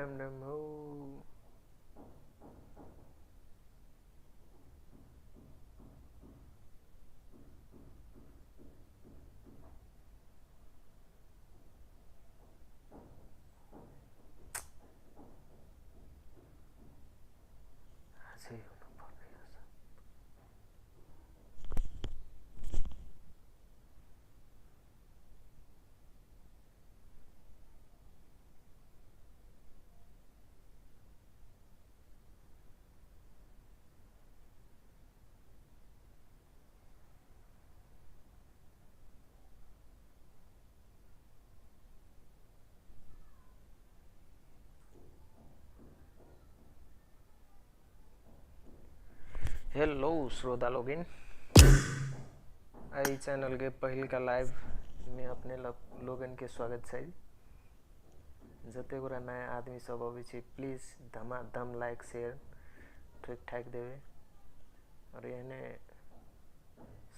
डम डम हो। हेलो श्रोता लोगिन, आई चैनल के पहिल का लाइव में अपने लोगन के स्वागत है। जते कुरा नया आदमी सब अभी छी प्लीज धमाधम लाइक शेयर ठीक ठाक देवे और एने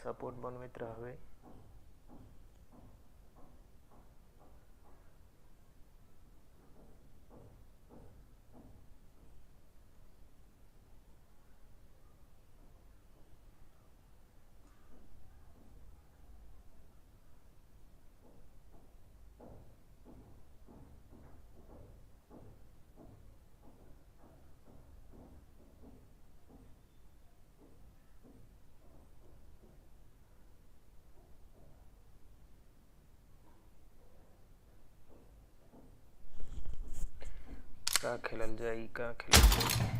सपोर्ट बनवित रहवे। का खेलल जाई का खेलल जाई।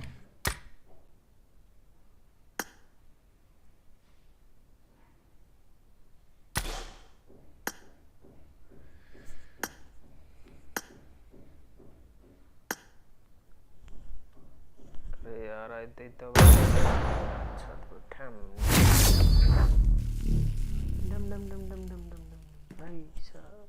अरे यार आई दे तो छत पर ठम दम दम दम दम दम दम भाई साहब।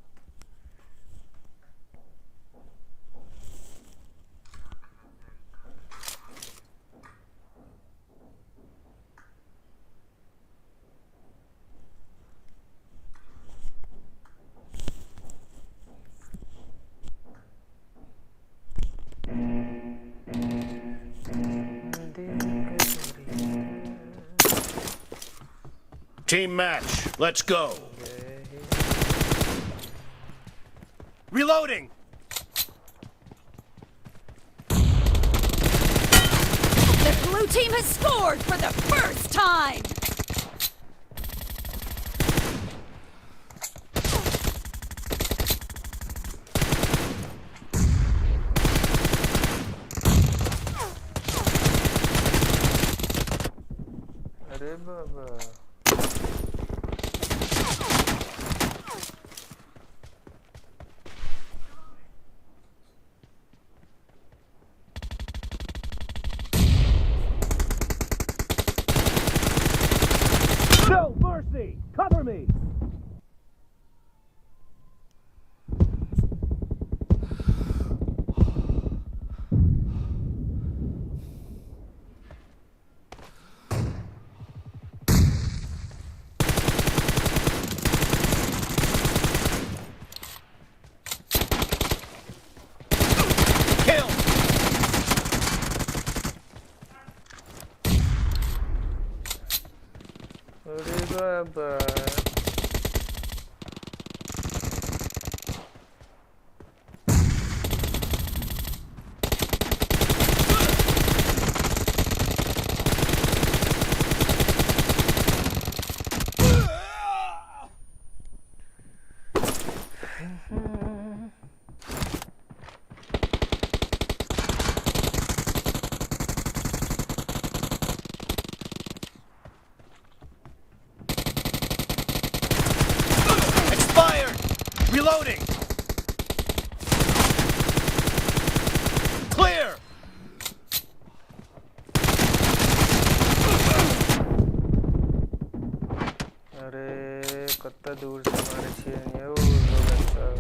Team match, let's go. Reloading. The blue team has scored for the first time. अरे बाबा No mercy. Cover me. Kill. अरे बाबा Reloading. Clear. अरे कत्ता दूर से मारे छे यो लोगन सब।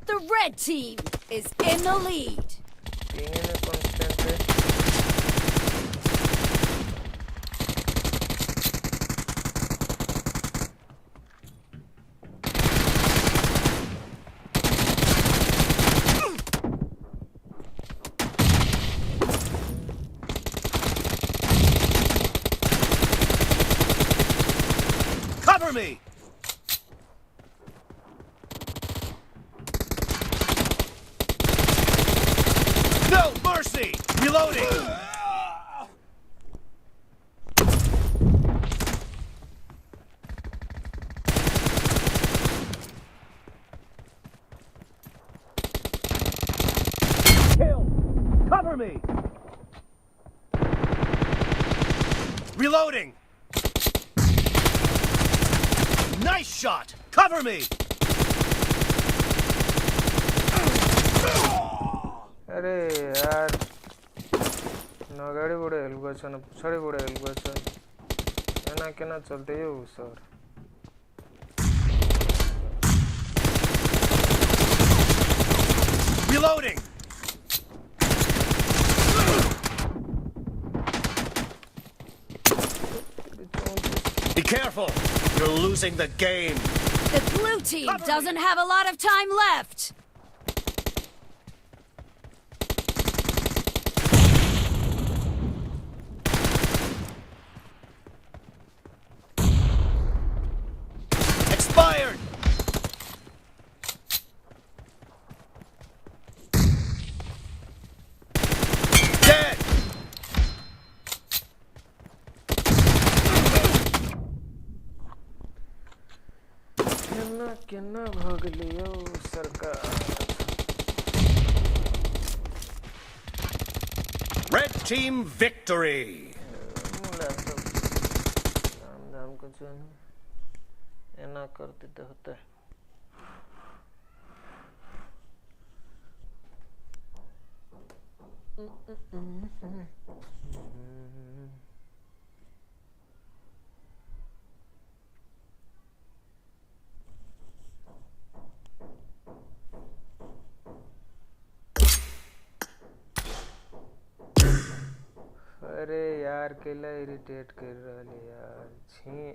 The red team is in the lead. Ping ने कांस्टेंट है। No mercy! Reloading! Kill! Cover me! Reloading! Nice shot! Cover me! अरे यार नगाडी बडे हेल्प गर्छ न पछाडी बडे हेल्प गर्छ एना केना चल्दै हो sir Reloading! Be careful! You're losing the game! The blue team doesn't have a lot of time left. Expired! Dead! केना भगलियो सरकार Red team victory! धाम को जो एना करते तो होता है अरे यार केला इरिटेट कर रहा यार छी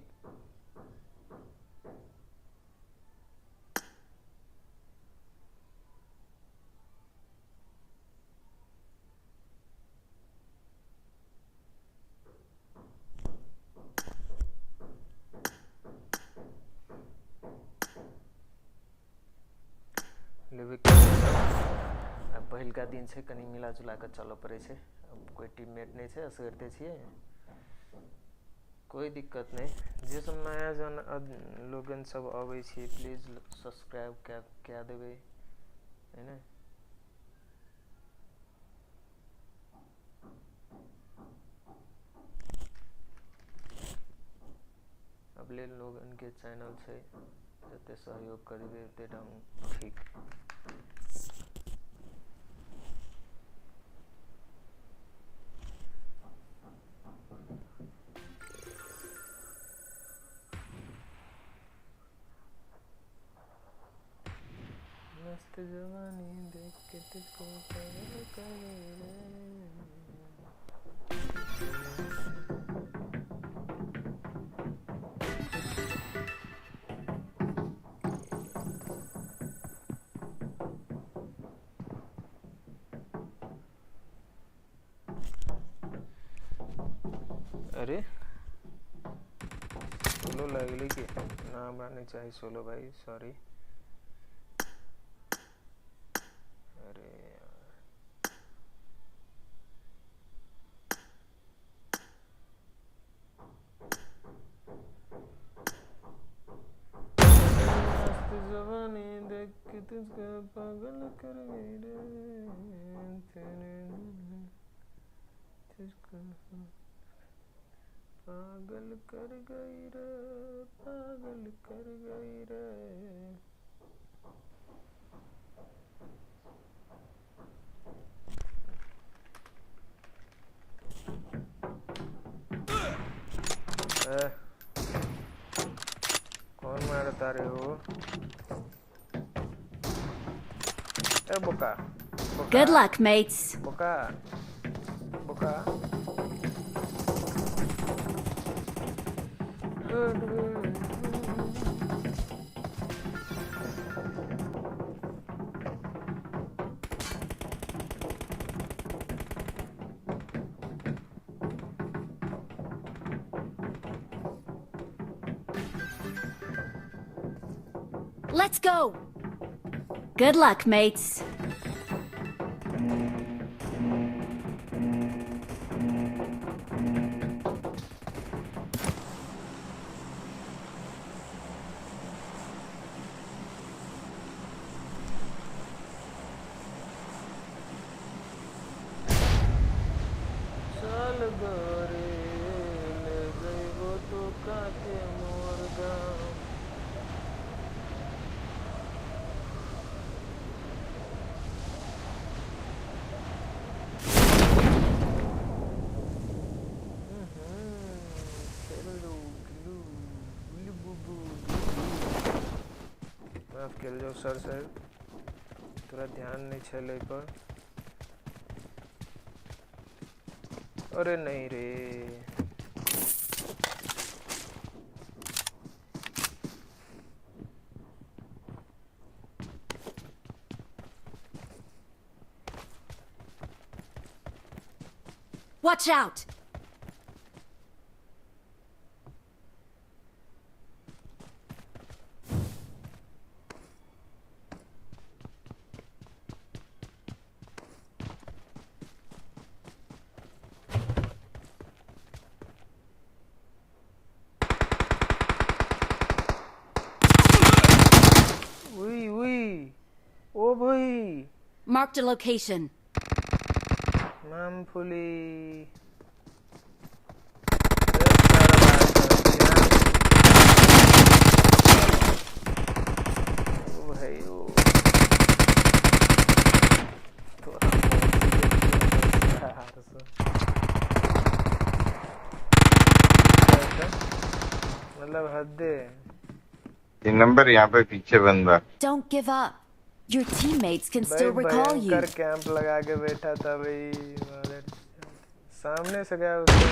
अब पहिल का दिन से कनी मिला जुला कर चलो पड़े छे अब कोई टीममेट नहीं छे असर करते छिए कोई दिक्कत नहीं जे सब नया जन लोगन सब आवे छी प्लीज सब्सक्राइब क्या देबे है ना अब ले लोगन के चैनल से जते सहयोग करबे तेटा ठीक मस्त जवानी देख के तुझको पागल कर रे अरे सोलो लगली कि नाम आने चाहिए सोलो भाई सॉरी जवानी देख के तुझको पागल कर गई रे तुझको पागल कर गई रे पागल कर गई रे कौन मारता रे हो ए बोका Good luck, mates. बोका बोका Let's go. Good luck, mates. गोरे ले गई वो तो काके मोर गाँव। खेलो गिलू गुली बुबू माफ कर जो सर थोड़ा ध्यान नहीं छले पर। अरे नहीं रे Watch out! उई ओ भाई Marked a location. मामफुली मतलब हद है। 3 नंबर यहाँ पे पीछे बंदा। Don't give up. Your teammates can भाई still recall you. भयंकर कैंप लगा के बैठा था भाई सामने से गया उसको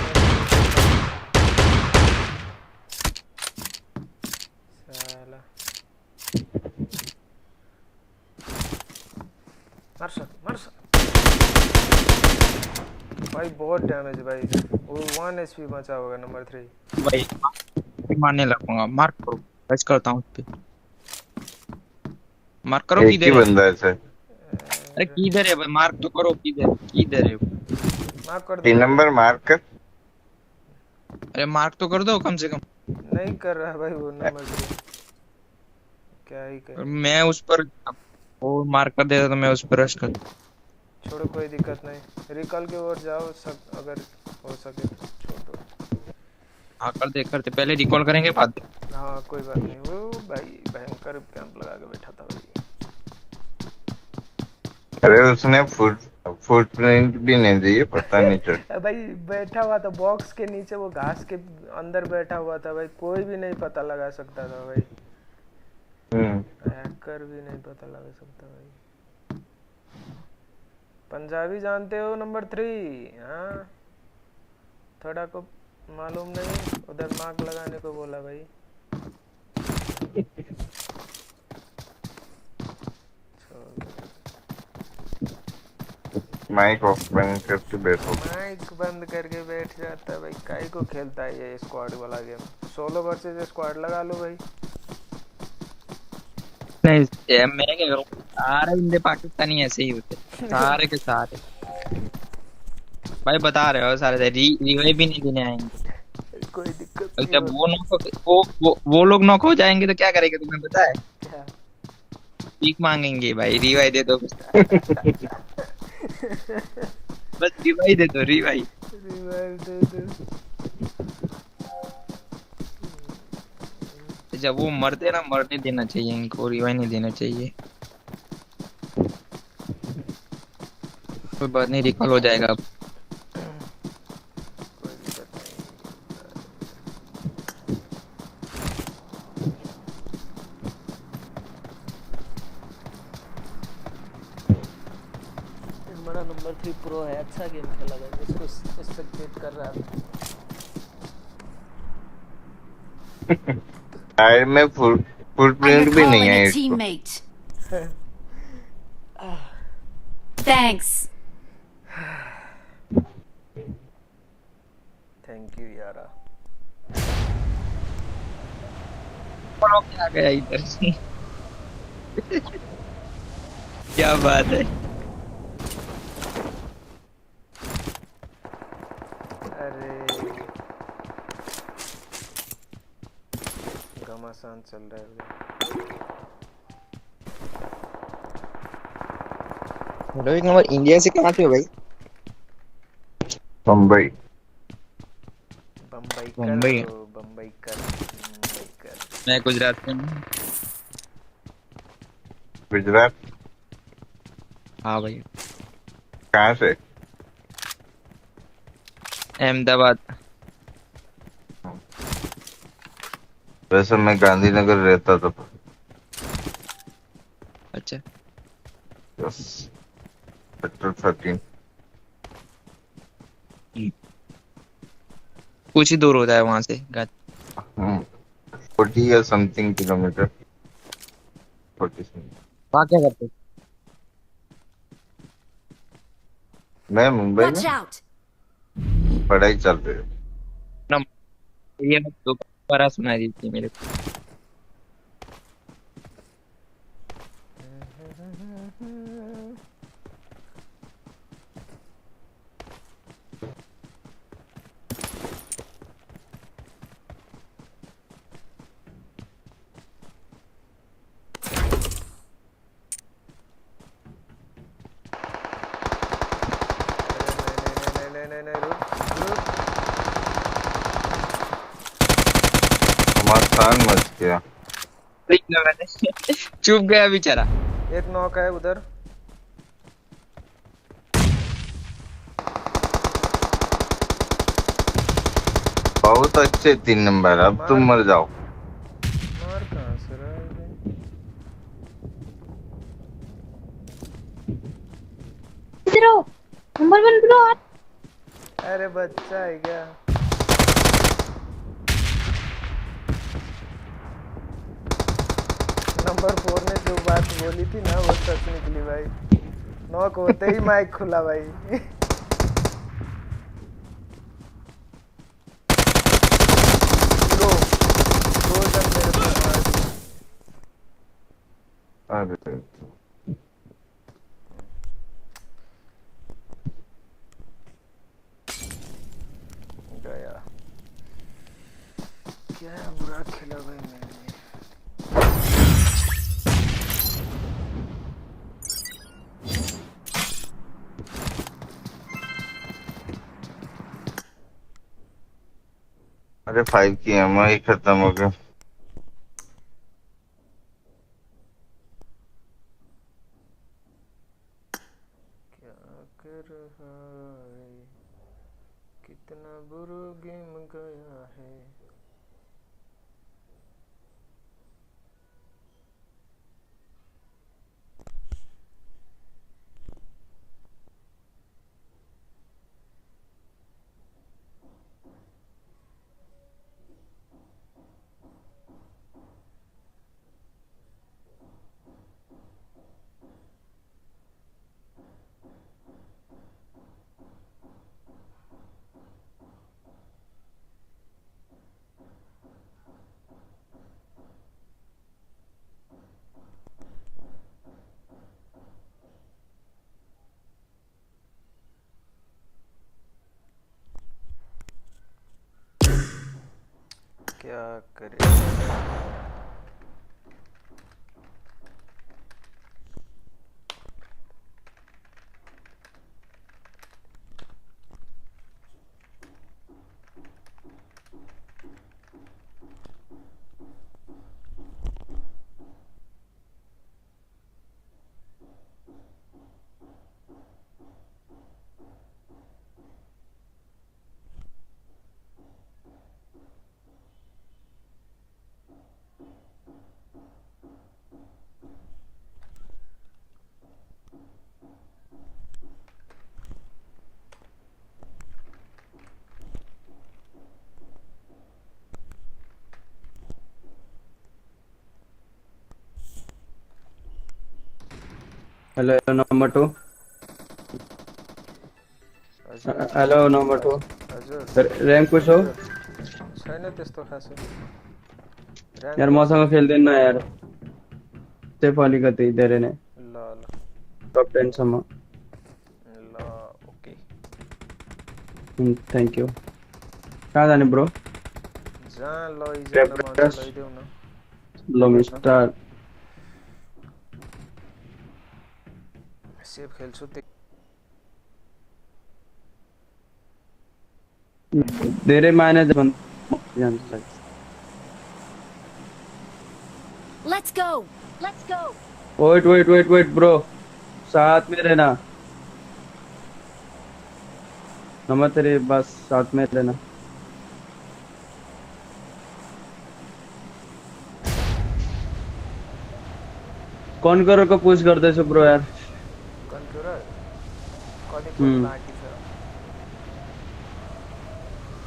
साला मार भाई बहुत डैमेज भाई वो 1 HP बचा होगा नंबर 3 भाई मारने लगूंगा। मार्क करो टच करता हूं उस पे। मार्क करो एक ही किधर है? बंदा है सर। अरे किधर है भाई? मार्क तो करो किधर है? मार्क कर 3 दो। नंबर मार्क कर। अरे मार्क तो कर दो कम से कम। नहीं कर रहा भाई वो नंबर 3 क्या ही कर। मैं उस पर वो मार्क कर देता तो मैं उस पर रश कर। छोड़ो कोई दिक्कत नहीं रिकॉल की ओर जाओ सब अगर हो सके तो छोड़ो। हाँ करते पहले रिकॉल करेंगे बाद में। हाँ कोई बात नहीं वो भाई भयंकर कैंप लगा के बैठा था भाई। अरे उसने फुटप्रिंट भी नहीं दी पता नहीं चल। भाई बैठा हुआ था बॉक्स के नीचे वो घास के अंदर बैठा हुआ था भाई कोई भी नहीं पता लगा सकता था भाई। हैकर भी नहीं पता लगा सकता भाई। पंजाबी जानते हो नंबर 3 हाँ थोड़ा को मालूम नहीं उधर मार्क लगाने को बोला भाई। माइक ऑफ बंद करके बैठो। माइक बंद करके बैठ जाता है भाई काई को खेलता है ये स्क्वाड वाला गेम। सोलो वर्सेस स्क्वाड लगा लो भाई। नहीं मैं क्या करूं सारे इंडिया पाकिस्तानी ऐसे ही होते सारे के सारे। भाई बता रहे हो सारे रिवाइव भी नहीं देने आएंगे। कोई दिक्कत और नहीं जब वो लोग नॉक हो जाएंगे तो क्या करेंगे तुम्हें पता है? क्या भीख मांगेंगे भाई रिवाइव दे दो। बस रिवाइव दे दो रिवाइव दे दो। जब वो मरते ना मरने देना चाहिए इनको रिवाइव नहीं देना चाहिए। कोई बात नहीं रिकॉल हो जाएगा। कोई दिक्कत नहीं। हमारा नंबर 3 प्रो है अच्छा गेम खेला था इसको स्पेक्टेट कर रहा था। टायर में फुटप्रिंट I'm भी नहीं recalling है a इसको। teammate. Thanks. थैंक यू यारा। क्या गया इधर से? क्या बात है? अरे घमासान चल रहा है। हेलो एक नंबर इंडिया से कहाँ थे भाई? मुंबई। मुंबई बम्बई कर। मैं गुजरात से हूँ। गुजरात हाँ भाई कहाँ से? अहमदाबाद। वैसे मैं गांधीनगर रहता था। अच्छा यस, सेक्टर 13। कुछ ही दूर होता है वहां से 40 या समथिंग किलोमीटर। 40 वहाँ क्या करते हो? मैं मुंबई में Watch out! पढ़ाई चल रही है। ना ये मत दोबारा सुनाई दीजिए मेरे को। नहीं रुक रुक। हमारा स्थान मच गया। चुप गया बेचारा। एक नॉक है उधर। बहुत अच्छे 3 नंबर, अब तुम मर जाओ। मार कहाँ से रहा है ये? इधर आओ, नंबर 1 ब्रो। अरे बच्चा है क्या? नंबर 4 ने जो बात बोली थी ना वो सच निकली भाई। नॉक होते ही माइक खुला भाई। लो, 2 जन मेरे पे मार दिए। अरे गया। क्या बुरा खेला भाई मैंने। अरे 5 की एमओ ही खत्म हो गया। क्या कर रहा है, कितना बुरा गेम गया है। क्या करे। Hello number 2। हजुर हेलो नंबर 2। हजुर रैंक कुछ हो हजुर छैन त्यस्तो खासै। यार, मौसम खेल्दैन यार। सेफ अलिकति धेरै नै ल ल टप 10 सम्म। ल ओके। Thank you. कहाँ जाने ब्रो? जहाँ लैजान भन्छ लैदेऊ न। लो मिस्टर। सेफ खेल्छु धेरै माइनस जान्छ सायद। Let's go. Let's go. Weight bro, साथ में रहना। नंबर तेरे बस साथ में रहना। कौन करो को पुश गर्दैछु ब्रो यार। कन्क्युरर कति पोइन्ट बाँकी छ?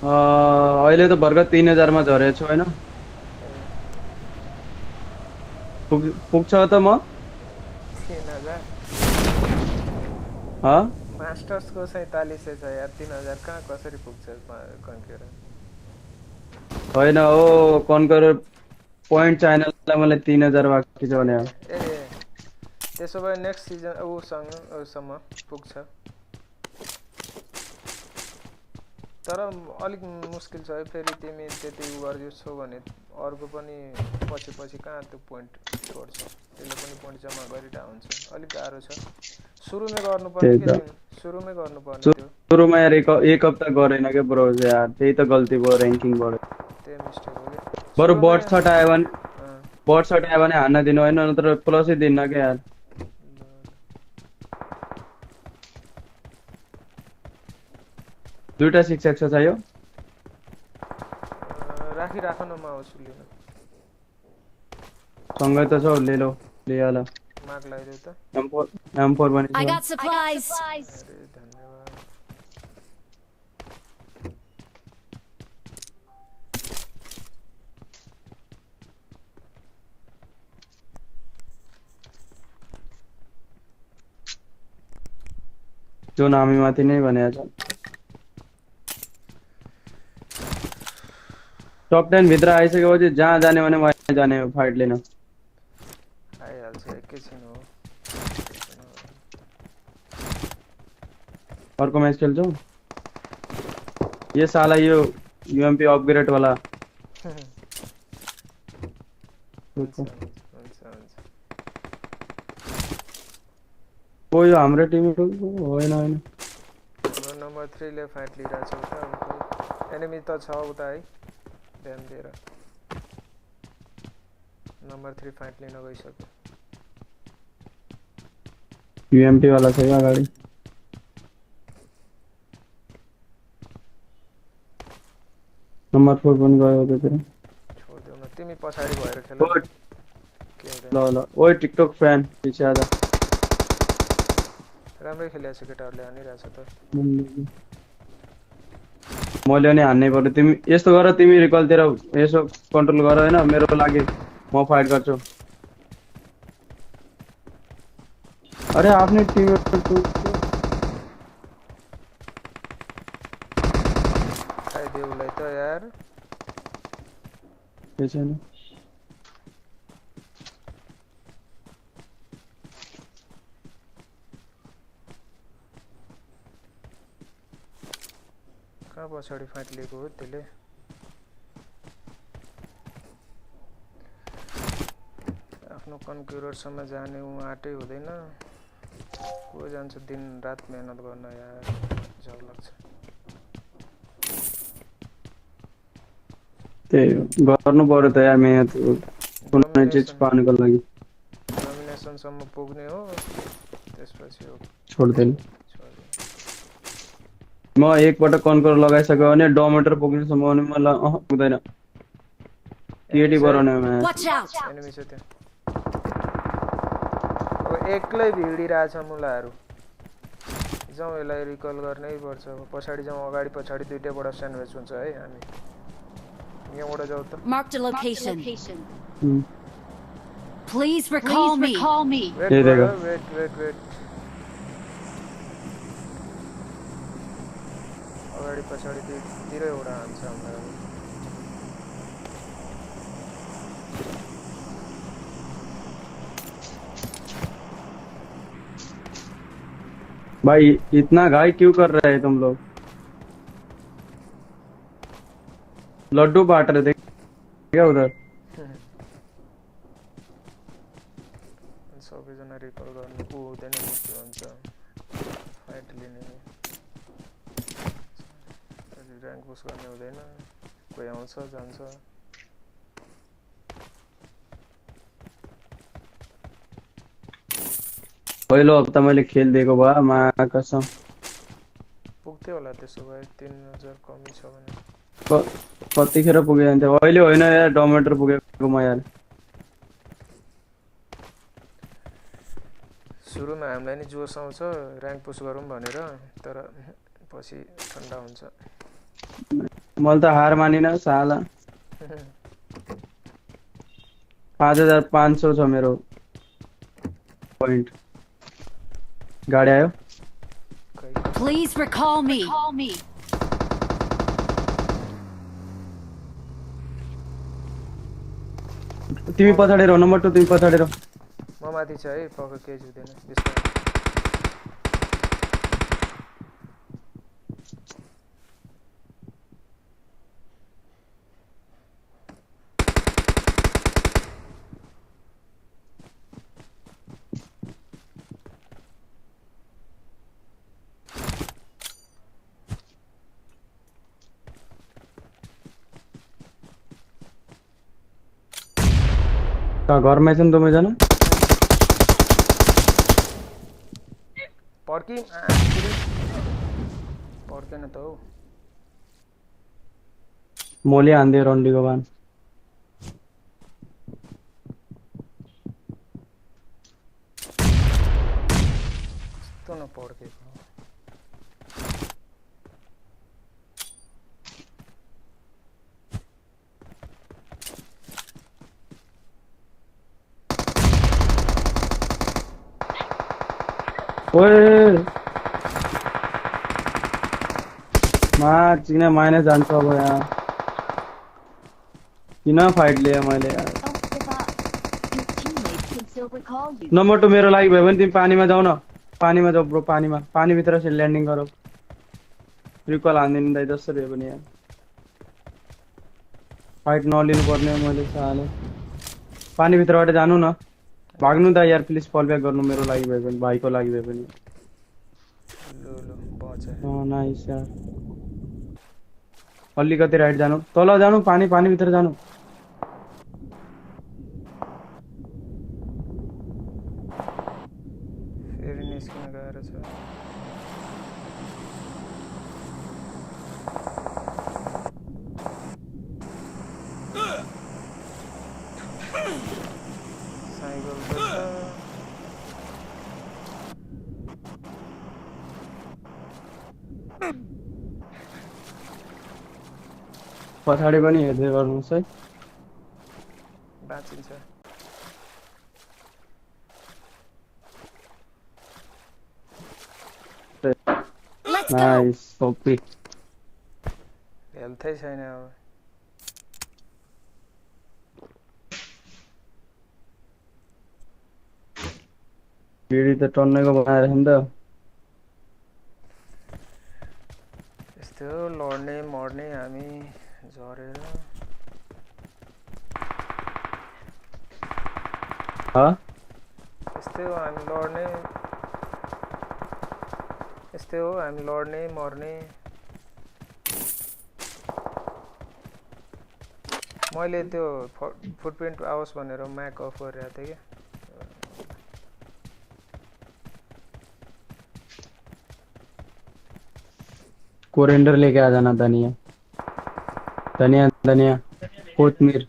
अहिले त भर्खर 3000 मा झरेको छु हैन। पुग्छ त म 3000 मास्टर्सको 4700 छ यार। 3000 कहाँ कसरी पुग्छ कन्क्युरर? होइन हो कन्कर पोइन्ट च्यानललाई मलाई 3000 बाँकी छ भने। ए त्यसो भए नेक्स्ट सिजन उसम्म पुग्छ, तर अलिक मुस्किल छ है। फेरि तिमी त्यति गर्छौ भने अर्को पनि पछि कहाँ त्यो पोइन्ट छोड्छ, त्यसले पनि पोइन्ट जम्मा गरिरहेको हुन्छ। अलिक गाह्रो छ। सुरुमै गर्नुपर्ने के तिमी? सुरुमै गर्नुपर्ने थियो। सुरुमा यार एक हप्ता गरेन के ब्रो यार, त्यही त गल्ती भयो र्याङ्किङ बढ्यो। त्यही मिस्टेक हो के। बरु बट शट आयो भने हान्न दिनु होइन, नत्र प्लसै दिन्न के यार। दुईटा शिक्षक छ चाहियो राख न, म आउँछु लिन। सँगै त छ, लिहाल। माग लगाइदेऊ त। M4 पनि I छ। got supplies. अरे धन्यवाद। जो नामी माथि नै भनेको छ। टप 10 भित्र आइसकेपछि जहाँ जाने भने वहाँ जाने हो फाइट लिन। आइहाल्छ एकैछिन हो। अर्को म्याच खेल्छौ? ये साला यो UMP अपग्रेड वाला। ओ यो हाम्रो टिम होइन। नम्बर 3 ले फाइट लिइरहेछ उता। एनिमी त छ उता है, ध्यान दिएर। नम्बर 3 फाइट लिन गइसक्यो। UMP वाला छ यो अगाडि। नम्बर 4 पनि गयो त्यतिर। छोड्देऊ न, तिमी पछाडि भएर खेल। ल ओइ टिकटक फ्यान पछि आजा। राम्रै खेलिरहेछ केटाहरूले, हानिरहेछ त। मैले नि हान्नै पर्यो। तिमी यस्तो गर, तिमी रिकलतिर यसो कन्ट्रोल गर हैन, मेरो लागि म फाइट गर्छु। अरे आफ्नै टिममेट खाइदेऊलाई त यार। के छैन। कहाँ पछाडि फाइट लिएको हो त्यसले? आफ्नो कन्क्युररसम्म जाने आँटै हुँदैन। को जान्छ दिन रात मेहनत गर्न यार, झग लाग्छ। त्यही गर्नु पर्यो त यार मेहनत कुनै चीज पाउनको लागि। डोमिनेसनसम्म पुग्ने हो, त्यसपछि हो छोड्दैन। म एकपटक कन्कर लगाइसक्यो भने डोमिनेटर पुग्नेसम्म भने मलाई पुग्दैन। केटी बनाउने म्याच। Watch out. एनिमी छ त्यहाँ। अब एक्लै भिडिरहेछ मुलाहरू। जाउँ यसलाई रिकल गर्नै पर्छ। पछाडि जाउँ, अगाडि पछाडि दुईटैबाट स्यान्डविच हुन्छ है हामी। यहाँबाट जाउँ त। Marked a location. Hmm. Please recall me. Wait ये गर, देखो। वेट। अगाडि पछाडि दुईतिरैवटा हान्छ हामीलाई। भाई इतना घाई क्यों कर रहे हैं तुम लोग? लड्डू बांट रहे थे क्या उधर? सबैजना रिकल गर्नु हुँदैन, मुस्किल हुन्छ फाइट लिने। ऱ्याङ्क पुस गर्ने हुँदैन। कोही आउँछ जान्छ पहिलो हप्ता मैले खेलिदिएको भए मा कसम पुग्थ्यो होला त्यसो भए 3000 कमी छ भने कतिखेर पुगे जान्थ्यो अहिले होइन यार डोमिनेटर पुगेको म यार सुरुमा हामीलाई नि जोस आउँछ र्याङ्क पुस गरौँ भनेर तर पछि ठन्डा हुन्छ मैले त हार मानिन साला 5500 छ मेरो पोइन्ट गाडी आयो Please recall me. तिमी पछाडि रह नम्बर 2 तिमी पछाडि रह म माथि छ है पक्क केही जुत्दैन बिस्तारै घरमै छन् दुवैजना पड्केन त हौ मोली हान्दियो रन्डीको बान यस्तो नपड्केको ओए मार किन माइनस जान्छ अब यहाँ किन फाइट लिए मैले यार नम्बर 2 मेरो लागि भयो भने तिमी पानीमा जाऊ न पानीमा जाऊ ब्रो पानी भित्र से ल्यान्डिङ गरौ रिकल हान्दिनु दाइ जसरी भए पनि यार फाइट नलिनु पर्ने मैले साले पानी भित्रबाट जानु न भाग्नु त यार प्लिज फल ब्याक गर्नु मेरो लागि भयो भने भाइको लागि भयो भने लो बचे नाइस यार अलिकति राइट जानु तल जानु पानी भित्र जानु फेरि निस्किन गएर छ साइकल त छ पछाडि पनि हेर्दै गर्नुहोस् है बाँचिन्छ Let's go. नाइस ओपी हेल्थै छैन अब पिडी त टन्नेको बनाएर नि त यस्तो लड्ने मर्ने हामी झरेर यस्तै हो हामी लड्ने मर्ने मैले त्यो फुटप्रिन्ट आओस् भनेर म्याक अफ गरिरहेको थिएँ कि कोरिएंडर लेके आ जाना धनिया कोथमीर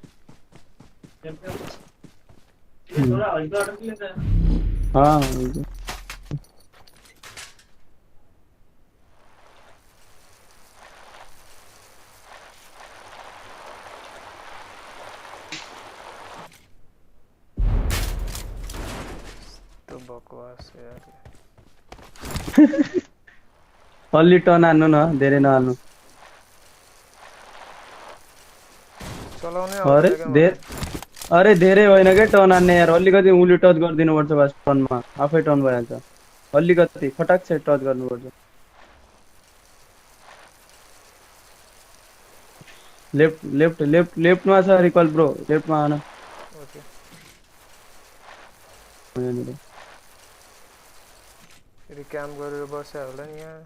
हाँ तो बकवास यार अलि टर्न हान्नु न धेरै नहाल्नु चलाउने अरे धेरै होइन के टर्न हान्ने यार अलिकति उली टच गरिदिनु पर्छ बस टर्नमा आफै टर्न भइहाल्छ अलिकति फटाक से टच गर्नुपर्छ लेफ्टमा छ रिकल ब्रो लेफ्टमा आउन ओके फेरि क्याम्प गरेर बस्या होला नि यहाँ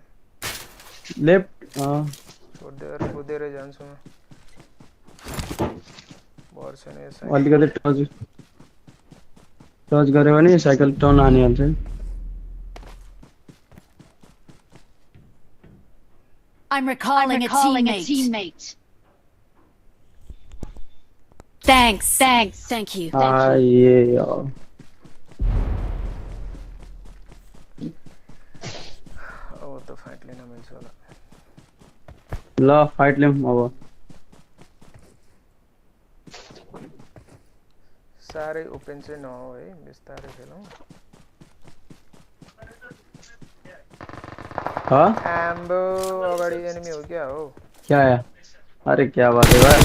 लेफ्ट छोड्दै कुदेरै जान्छु म पर्छ नि यसै अलिकति टच गऱ्यो भने साइकल टर्न हानिहाल्छ I'm recalling a teammate. Thanks. Thank you. ये अब त फाइट लिन मिल्छ होला ल फाइट लिउँ अब साह्रै ओपन चाहिँ नहो है बिस्तारै खेलौँ हाँ एम्बो अगाडि एनिमी हो क्या हो क्या है अरे क्या बात है भाई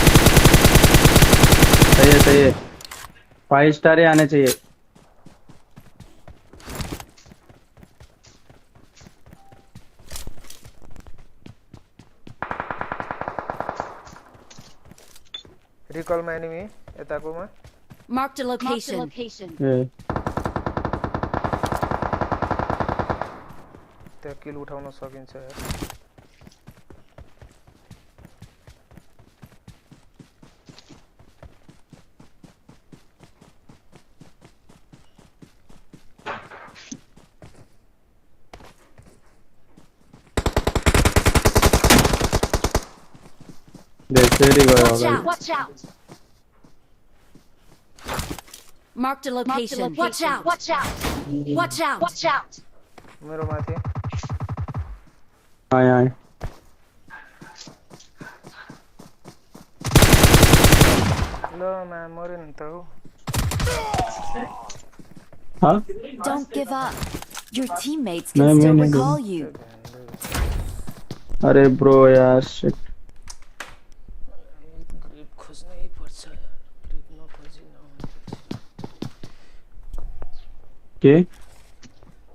सही है 5 स्टार ही आने चाहिए रिकलमा एनिमी यताकोमा Marked a location. त्यहाँ किल उठाउन सकिन्छ यार Watch out. Marked a location. Watch out. मेरो माथि आए ल मा मर्यो नि त हो हाँ Don't give up. Your teammates No, can still no, no. recall you. अरे ब्रो यार शिट ग्रिप खोज्नै पर्छ ग्रिप नखोजी के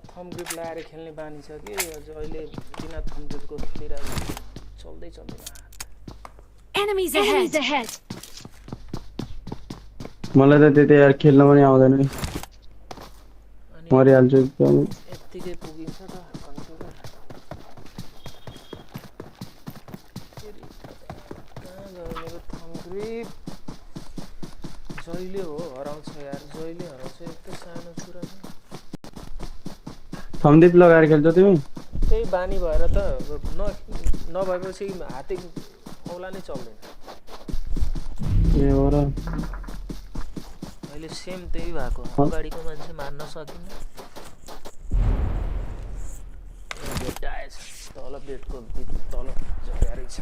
थम ग्रिप लगाएर खेल्ने बानी छ कि अहिले बिना थम ग्रिपको खेलिरहेको चल्दै चल्दैन Enemies ahead. मलाई त त्यति यार खेल्न पनि आउँदैन नि मरिहाल्छु एकदम यत्तिकै पुगिन्छ त कन्ट्रोलर कहाँ गयो मेरो थम ग्रिप जहिले हो हराउँछ यार जहिले हराउँछ यस्तो सानो कुरा थम्दीप लगाएर खेल्छौ तिमी त्यही बानी भएर त नभएपछि हाते औला नै चल्दैन ए हो र अहिले सेम त्यही भएको अगाडिको मान्छे मार्न सकिन्न भेटाएछ तल बेडको तल झर्यारै छ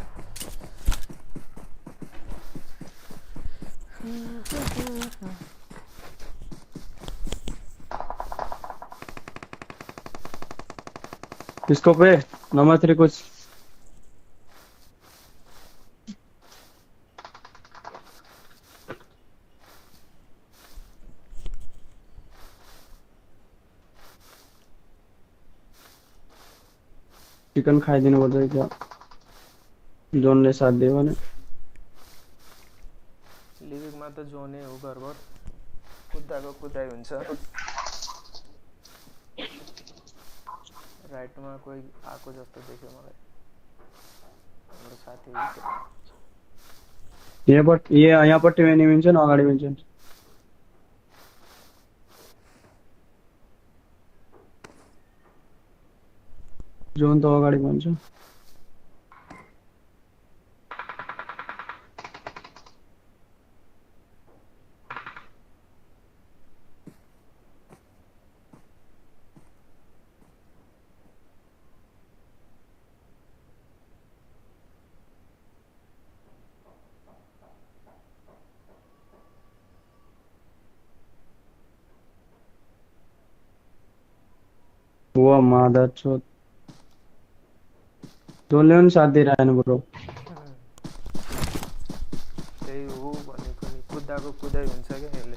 इसको पे नंबर 3 कुछ चिकन खाइदिनु पर्छ क्या जोनले साथ दियो भने लिभिङमा त जोने हो घरभर कुद्दाको कुदाइ हुन्छ राइटमा कोही आएको जस्तो देख्यो मलाई हाम्रो साथी यहाँ पट्टि एनिमी हुन्छन् अगाडि हुन्छन् जोन त अगाडि भन्छ वो मादर चोद जोनले पनि साथ दिइरहेन ब्रो त्यही हो भनेको नि कुद्दाको कुदाइ हुन्छ क्या यसले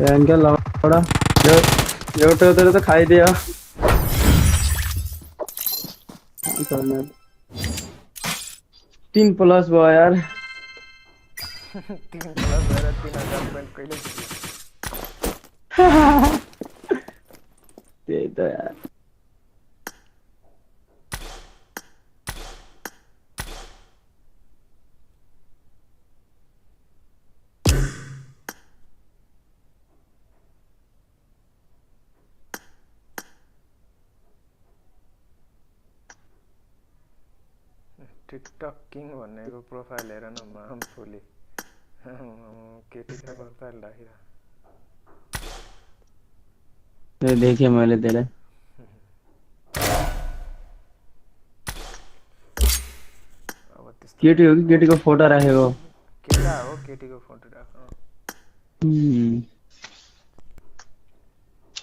क्या लौड़ा एउटा त खाइदियो 3 प्लस भयो यार 3 प्लस भएर 3000 पोइन्ट कहिले पुग्यो त्यही त यार टिकटक किङ भन्नेको प्रोफाइल हेर न माम फुली केटीको प्रोफाइल राखिरा ये देखे मैले तेरे अब त्यस्तो केटी हो कि केटीको फोटो राखेको केटा हो केटीको फोटो राख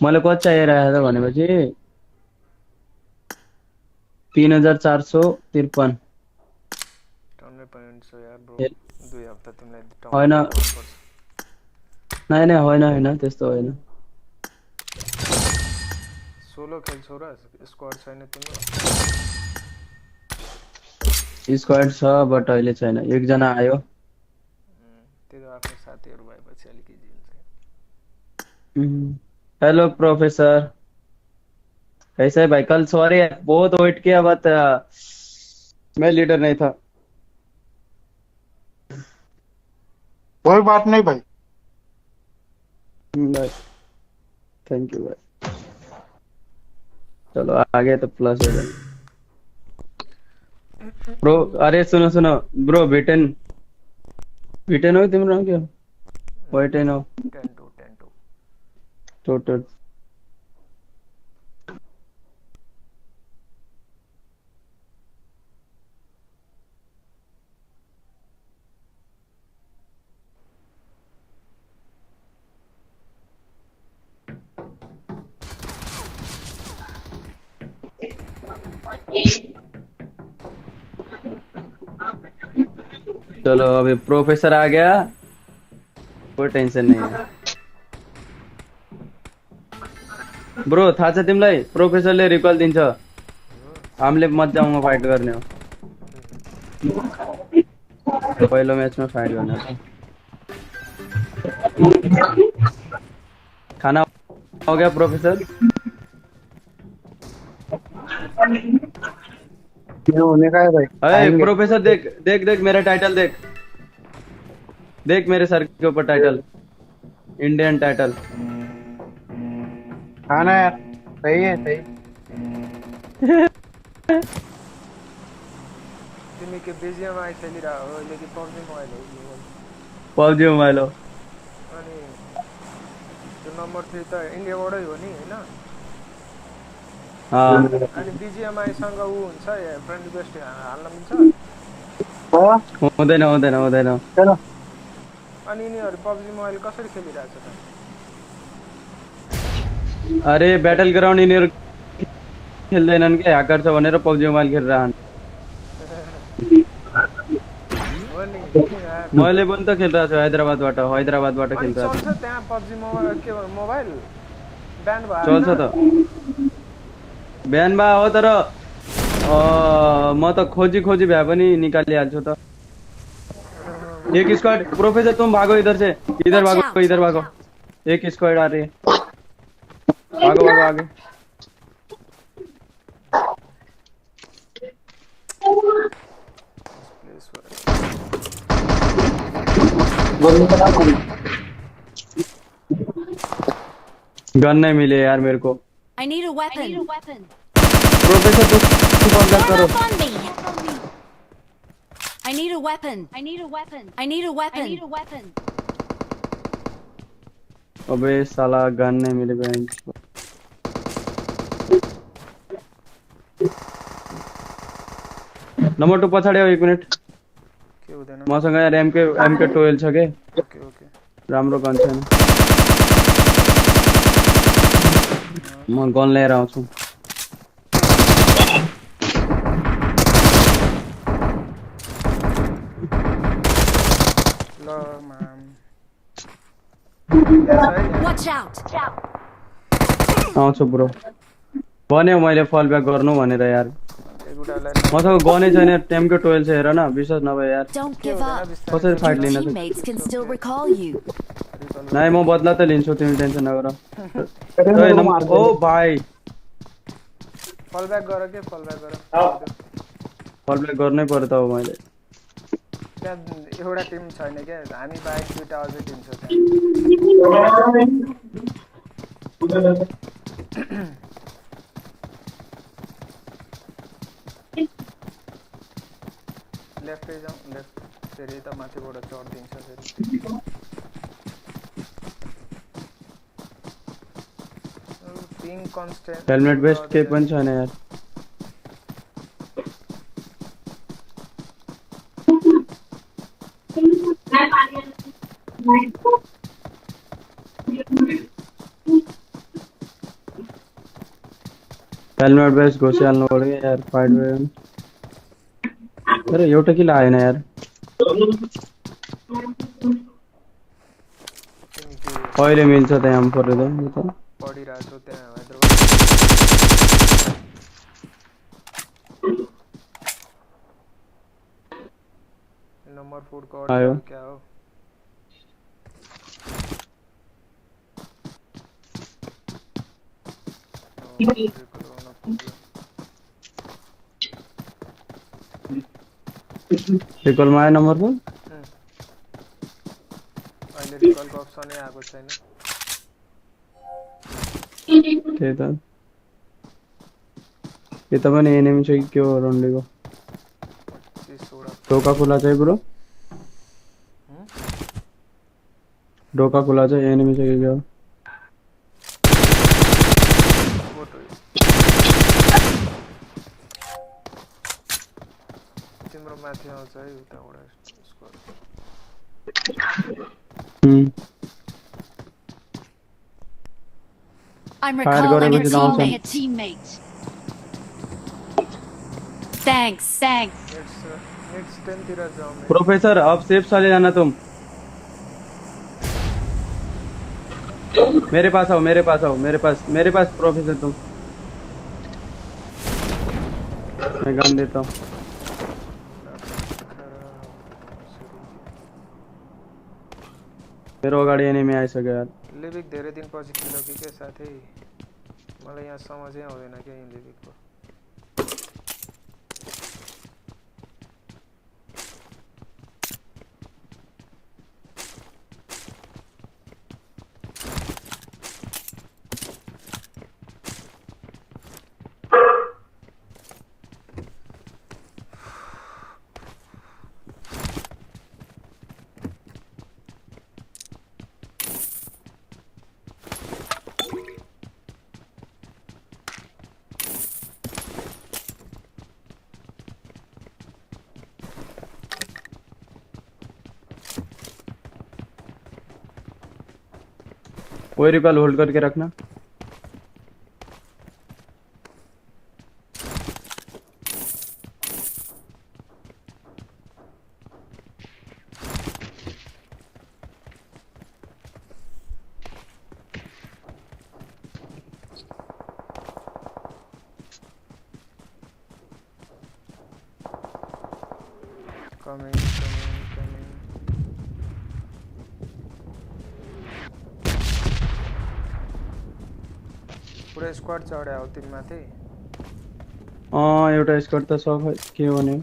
मलाई कति चाहिरहेको त भनेपछि 3453 टन्नै पोइन्ट छ यार ब्रो 2 हप्ता तिमीलाई होइन टन्नै पर्छ होइन होइन त्यस्तो होइन सोलो खेल्छौ र स्क्वाड छैन तिम्रो स्क्वाड छ बट अहिले छैन एकजना आयो त्यो आफ्नो साथीहरु भएपछि अलिकति जिन्छ हेलो प्रोफेसर कैसे है भाई कल सॉरी बहुत वेट किया बट मैं लीडर नहीं था कोई बात नहीं भाई भाई थैंक यू भाई चलो आगे तो प्लस हो जाए ब्रो अरे सुनो ब्रो बिटेन हो तिम्रो नाम के हो वाइटेन हो 10 to टोटल चलो अभी प्रोफेसर आ गया कोई टेंशन नहीं है ब्रो थाहा छ तिमीलाई प्रोफेसरले रिकल दिन्छ हामीले मजामा फाइट गर्ने हो पहिलो म्याचमा फाइट गर्ने हो खाना हो गया प्रोफेसर होने का है भाई अरे प्रोफेसर देख मेरा टाइटल देख मेरे सर के ऊपर टाइटल इंडियन टाइटल हाँ ना यार सही है सही तिमी के बीजीएम आई खेलिरा हो लेकिन पब्जी मोबाइल हो पब्जी मोबाइल हो अनि त्यो नम्बर 3 त इन्डियाबाटै हो नि हैन अनि बीजीएमआई सँग उ हुन्छ फ्रेन्ड रिक्वेस्ट हाल्न मिल्छ हुँदैन चलो अनि यिनीहरु पब्जी मोबाइल कसरी खेलिरहेछ त अरे बैटल ग्राउन्ड यिनीहरु खेल्दैनन् के ह्याकर छ भनेर पब्जी मोबाइल खेलिरहन् हो नि मैले पनि त खेलिरहेको छु हैदराबादबाट खेलिरहेको चल्छ त्यहाँ पब्जी मोबाइल के मोबाइल ब्यान भयो चल्छ त बिहान बा हो तर म त खोजी भए पनि निकालिहाल्छु त एक स्क्वाड प्रोफेसर तुम भागो इधर से इधर भागो एक स्क्वाड आ रही है भागो आगे गन नहीं मिले यार मेरे को I need a weapon. Professor Tum contact Run करो up on me. I need a weapon. अबे साला गन नहीं मिले बेंच नंबर 2 पछाडि 1 मिनेट के हुँदैन मसँग यार MK12 छ के ओके राम्रो गन छैन म गन लिएर आउँछु ल माम Watch out! आउँछु ब्रो भन्यो मैले फल ब्याक गर्नु भनेर यार मसँग गनै छैन टेमको 12 छ हेर न विश्वास नभए यार Don't give up. कसरी फाइट Your लिन सक्छ teammates can still recall you. नाइ म बदला त लिन्छु तिमी टेन्सन नगर ओ भाइ फल ब्याक गर के फल ब्याक गर फल ब्याक गर्नै पर्यो त अब मैले त्यहाँ एउटा टिम छैन क्या हामी बाहेक दुईटा अझै टिम छ त्यहाँ लेफ्टै जाउँ लेफ्ट फेरि त माथिबाट चढिदिन्छ फेरि पिङ कन्स्टेन्ट हेलमेट बेस्ट केही पनि छैन यार हेलमेट बेस्ट घोसिहाल्नु पर्यो यार फाइट भयो तर एउटा किल आएन यार अहिले मिल्छ त्यहाँ पर्यो त पढिरहेको छु त्यहाँ नंबर 4 का आयो क्या हो रिकल माया नम्बर 4 अहिले रिकल को अप्सन नै आएको छैन त्यही त यो त पनि एनिमी छ कि के हो रन्डेको ढोका खुला छ ब्रो ढोका खुला छ एनिमी छ कि के हो तिम्रो माथि आउँछ है उताबाट score I'm recalling a teammate. Thanks. Next 10 तिर जाऊ प्रोफेसर अब सेफ चले जाना तुम मेरे पास आओ मेरे पास प्रोफेसर तुम मैं गन देता हूँ मेरो अगाडि एनिमी आइसक्यो यार लिभिक धेरै दिन पछि खेल्यो कि के साथै मलाई यहाँ समझै आउँदैन के लिभिकको वही रिकॉल होल्ड करके रखना coming पुरै स्क्वाड चढ्या हो तिमी माथि एउटा स्क्वाड त छ के हो नि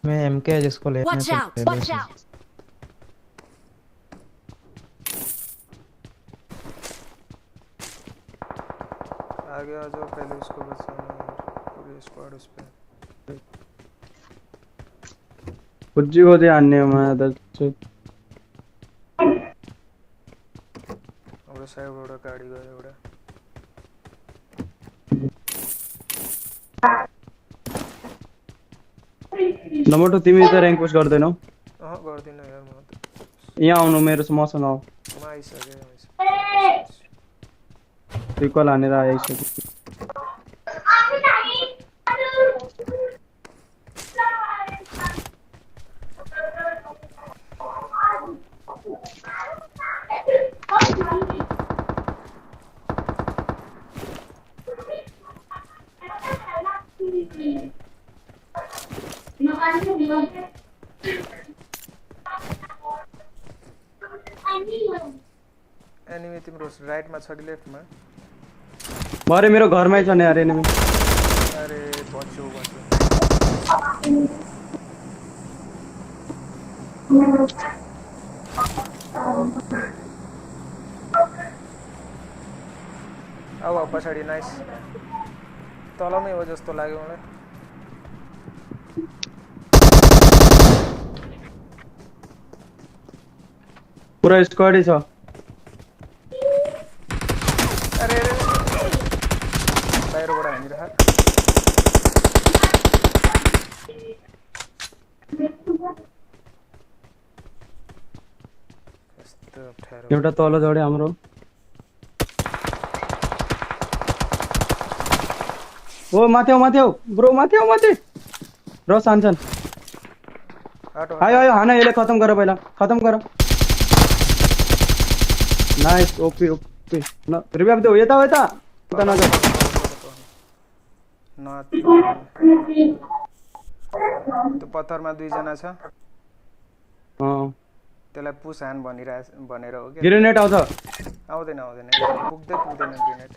मैं एमके जिसको लेना Watch है out! Watch out! आगे आ जाओ पहले इसको बचाना यार पूरी स्क्वाड उस पे पुज्जी को दे आने मैं दस हाम्रो साइडबाट गाडी गयो एउटा नम्बर 2 तिमी त र्याङ्क पुश गर्दैनौ गर्दिन यार म त यहाँ आउनु मसँग आऊ म आइसके रिकल हानेर आइसक्यो एनिमी तिम्रो राइटमा छ कि लेफ्टमा भरे मेरो घरमै छ नि यार एनिमी अरे बच्चो आऊ पछाडि नाइस तलमै हो जस्तो लाग्यो मलाई पुरा स्क्वाडै छ अरे बाहिरबाट हानिरह एउटा तल झड्यो हाम्रो ओ माथि ब्रो माथि र सान्छन् आयो हान यसले खतम गर पहिला खतम गर नाइस ओपी न रिवाइभ देऊ यता नजाऊ त्यो पत्थरमा दुई जना छ त्यसलाई पुस हान भनेर हो कि ग्रेनेड आउँछ आउँदैन पुग्दैन ग्रेनेड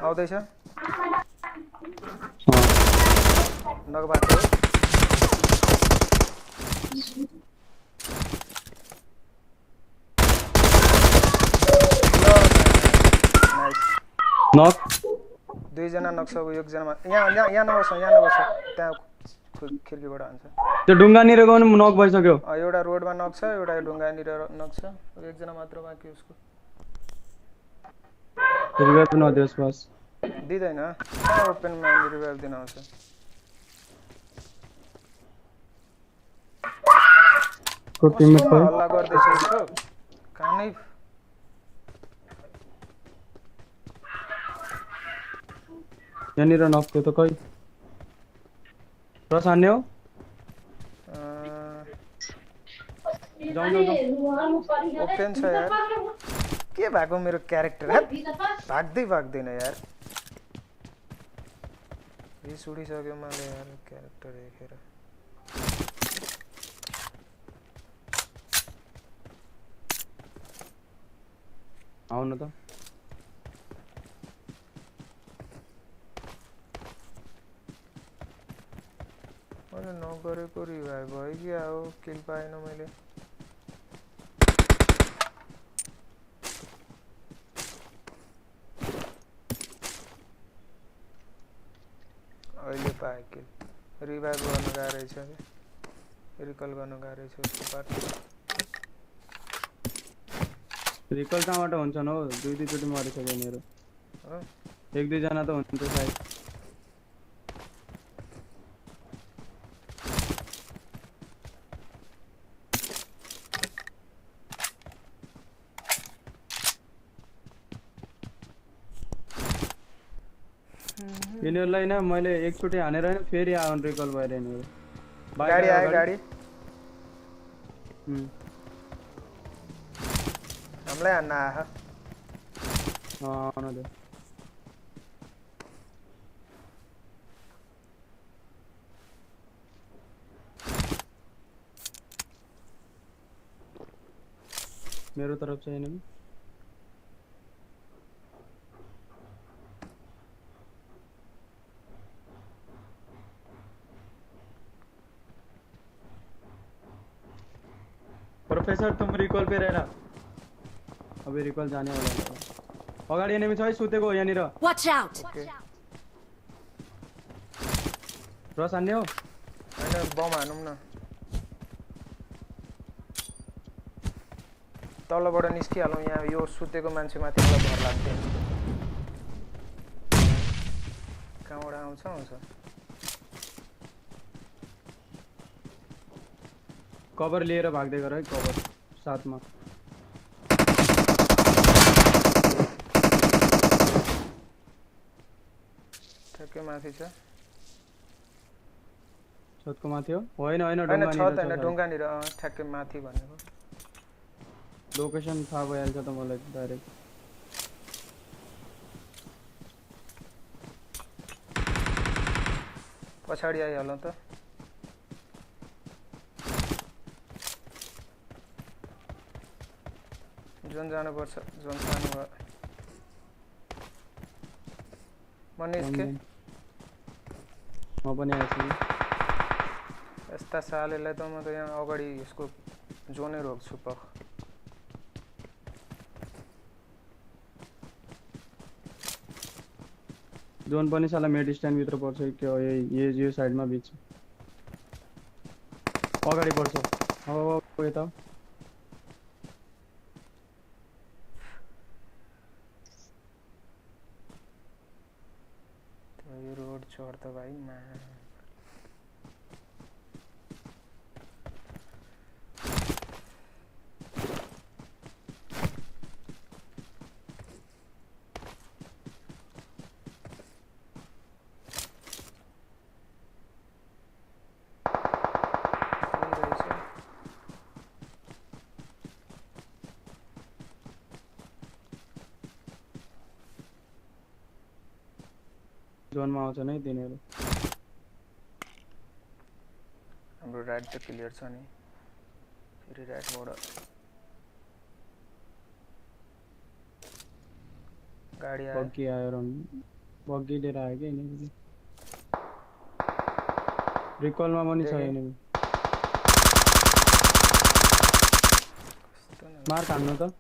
आउँदैछ नगबाको नक दुई जना नक्छ एकजना यहाँ नबस त्यहाँ खिड्कीबाट हान्छ त्यो ढुङ्गानिर गयो भने नक भइसक्यो एउटा रोडमा नक छ एउटा ढुङ्गानिर नक छ एकजना मात्र बाँकी उसको रिवाइभ नदियोस् बस दिँदैन ओपनमा रिवाइभ दिन आउँछ हल्ला गर्दैछ उसको कानै यहाँनिर नक्थ्यो त खै रस हान्ने हो ओपन छ यार के भएको मेरो क्यारेक्टर भाग्दैन यार रिस उडिसक्यो मलाई यार क्यारेक्टर देखेर आउनु त मैले नगरेको रिभाइभ भयो कि हो किल पाएन मैले अहिले पाएँ किल रिभाइभ गर्नु गाह्रो रहेछ कि रिकल गर्नु गाह्रो रहेछ उसको पार्ट रिकल कहाँबाट हुन्छन् हो दुईचोटि मरिसक्यो मेरो एक दुईजना त हुन्छ सायद यिनीहरूलाई न मैले एकचोटि हानेर हैन फेरि आउन रिकल भएर यिनीहरू गाडी आयो गाडी हामीलाई हान्न आहा आउन दे मेरो तरफ चाहिँ नि प्रोफेसर तुम रिकॉल पे रहना अभी रिकॉल जाने वाला है अगाडि एनिमी छ है सुतेको यहाँनिर Watch out! रस हान्ने हो हैन बम हानौं न तलबाट निस्किहालौँ यहाँ यो सुतेको मान्छे माथि मलाई भर लाग्दैन कहाँबाट आउँछ कभर लिएर भाग्दै गर है कभर साथमा ठ्याक्कै माथि छ छतको माथि हो होइन होइन हैन ढुङ्गानिर छत छ हैन सायद। ढुङ्गानिर ठ्याक्कै माथि भनेको लोकेसन थाहा भइहाल्छ त मलाई डाइरेक्ट पछाडि आइहालौँ त जोन जानुपर्छ जोन जानु भयो म निस्के म पनि आएछु यस्ता सालेलाई त म त यहाँ अगाडि यसको जोनै रोक्छु पख जोन पनि साला मेड स्ट्यान्ड भित्र पर्छ कि के हो यो साइडमा बिच अगाडि पर्छ हो यता यो रोड छोड त भाइ मा जोनमा आउँछ नै तिनीहरू हाम्रो राइट त क्लियर छ नि फेरि राइटबाट गाडी आयो बग्गी आयो र बग्गी लिएर आयो कि यिनीहरू रिकलमा पनि छ यिनीहरू मार हान्नु त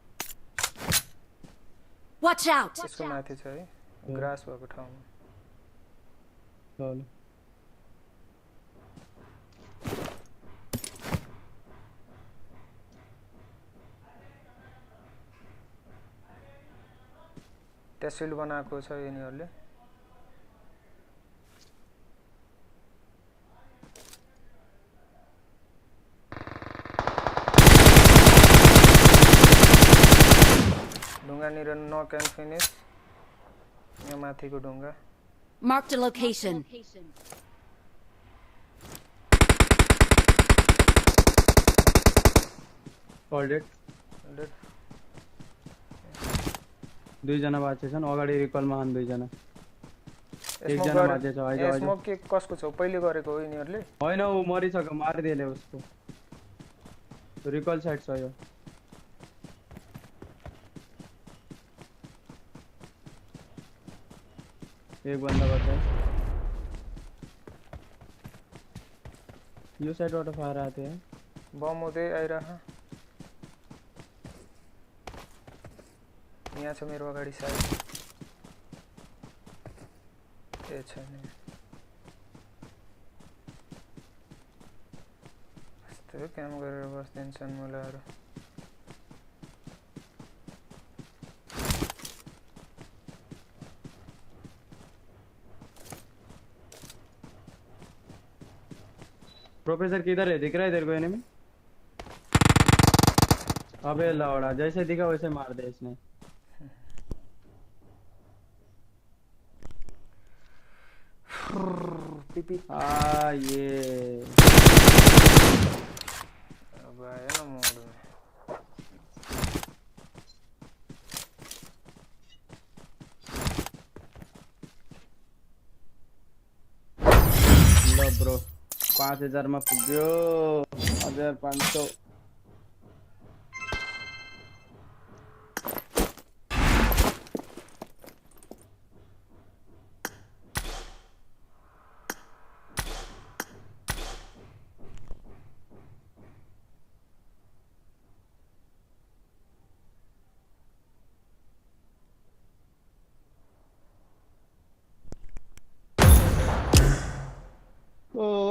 Watch out! यसको माथि छ है ग्रास भएको ठाउँमा ल त्यहाँ सिल्ड बनाएको छ यिनीहरूले ढुङ्गानिर नक एन्ड फिनिस यहाँ माथिको ढुङ्गा Marked a location. कल्डेड दुईजना बाँचे छन् अगाडि रिकलमा छन् दुईजना एकजना बाँचे छ आइज आइज स्मोक के कसको छ पहिले गरेको हो यिनीहरूले होइन ऊ मरिसक्यो मारिदिएले उसको रिकल साइड छ यो एक बन्दा बचा यो साइडबाट फायर आते हैं बम हुँदै आइरह यहाँ छ मेरो अगाडि साइड ए छैन यस्तो काम गरेर बस्दिन्छन् मुलाहरू प्रोफेसर किधर है दिख रहा है तेरे को एनिमी अबे लौड़ा जैसे दिखा वैसे मार दे इसने ये अब आयो न मोड में लो ब्रो 5000 में पुग्यो 1500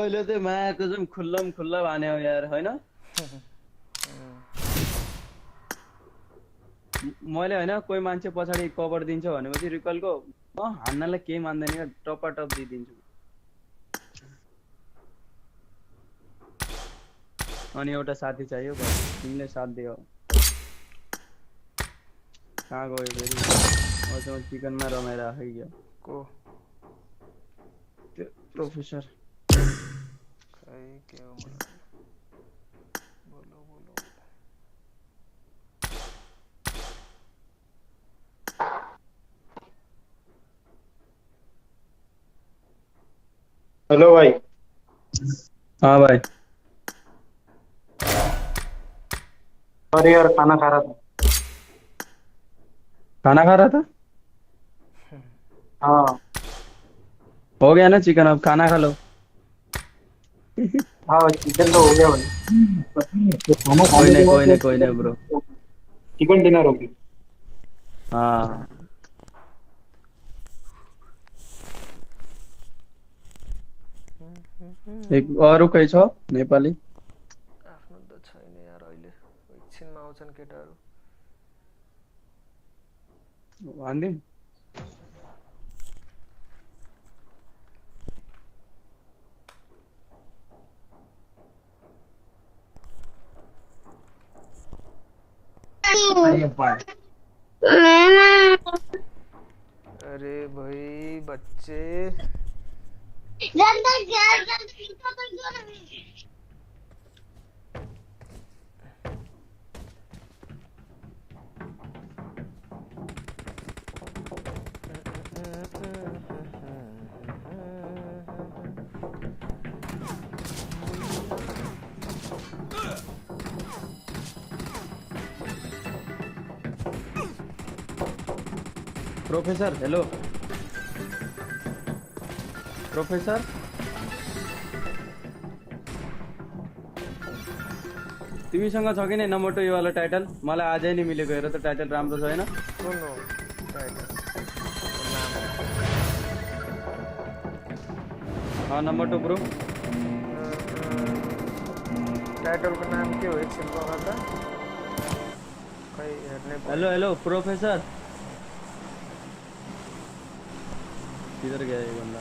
अहिले चाहिँ मायाको चाहिँ खुल्ला भाने हो यार हैन मैले हैन कोही मान्छे पछाडी कभर दिन्छ भनेपछि रिकलको हान्नलाई केही मान्दैन क्या टपाटप दिइदिन्छु अनि एउटा साथी चाहियो बस तिमीले साथ दियो कहाँ गयो फेरि अझ चिकनमा रमाइराखेको गयो को त्यो प्रोफेसर खै के हो मलाई बोलो बोलो हेलो भाई। हाँ भाई अरे यार खाना खा रहा था। खाना खा रहा था हाँ हो गया ना चिकन अब खाना खा लो हाँ चिकन तो हो गया भाई। तो खाना कोई खाने के नहीं बाद कोई नहीं कोई नहीं ब्रो चिकन डिनर होगी। हाँ एक अरू कोही छ नेपाली आफ्नो त छैन यार अहिले एकछिनमा आउँछन् केटाहरू भनिदिउँ अरे भाई बच्चे प्रोफेसर हेलो प्रोफेसर तिमीसँग छ कि नै नम्बर 2 यो वाला टाइटल मलाई आजै नै मिलेको हेर त टाइटल राम्रो छैन कुन हो टाइटल नम्बर 2 ब्रो टाइटलको नाम के हो एकछिन पक्का त खै हेर्नै पर्यो हेलो हेलो प्रोफेसर किधर गया ये बंदा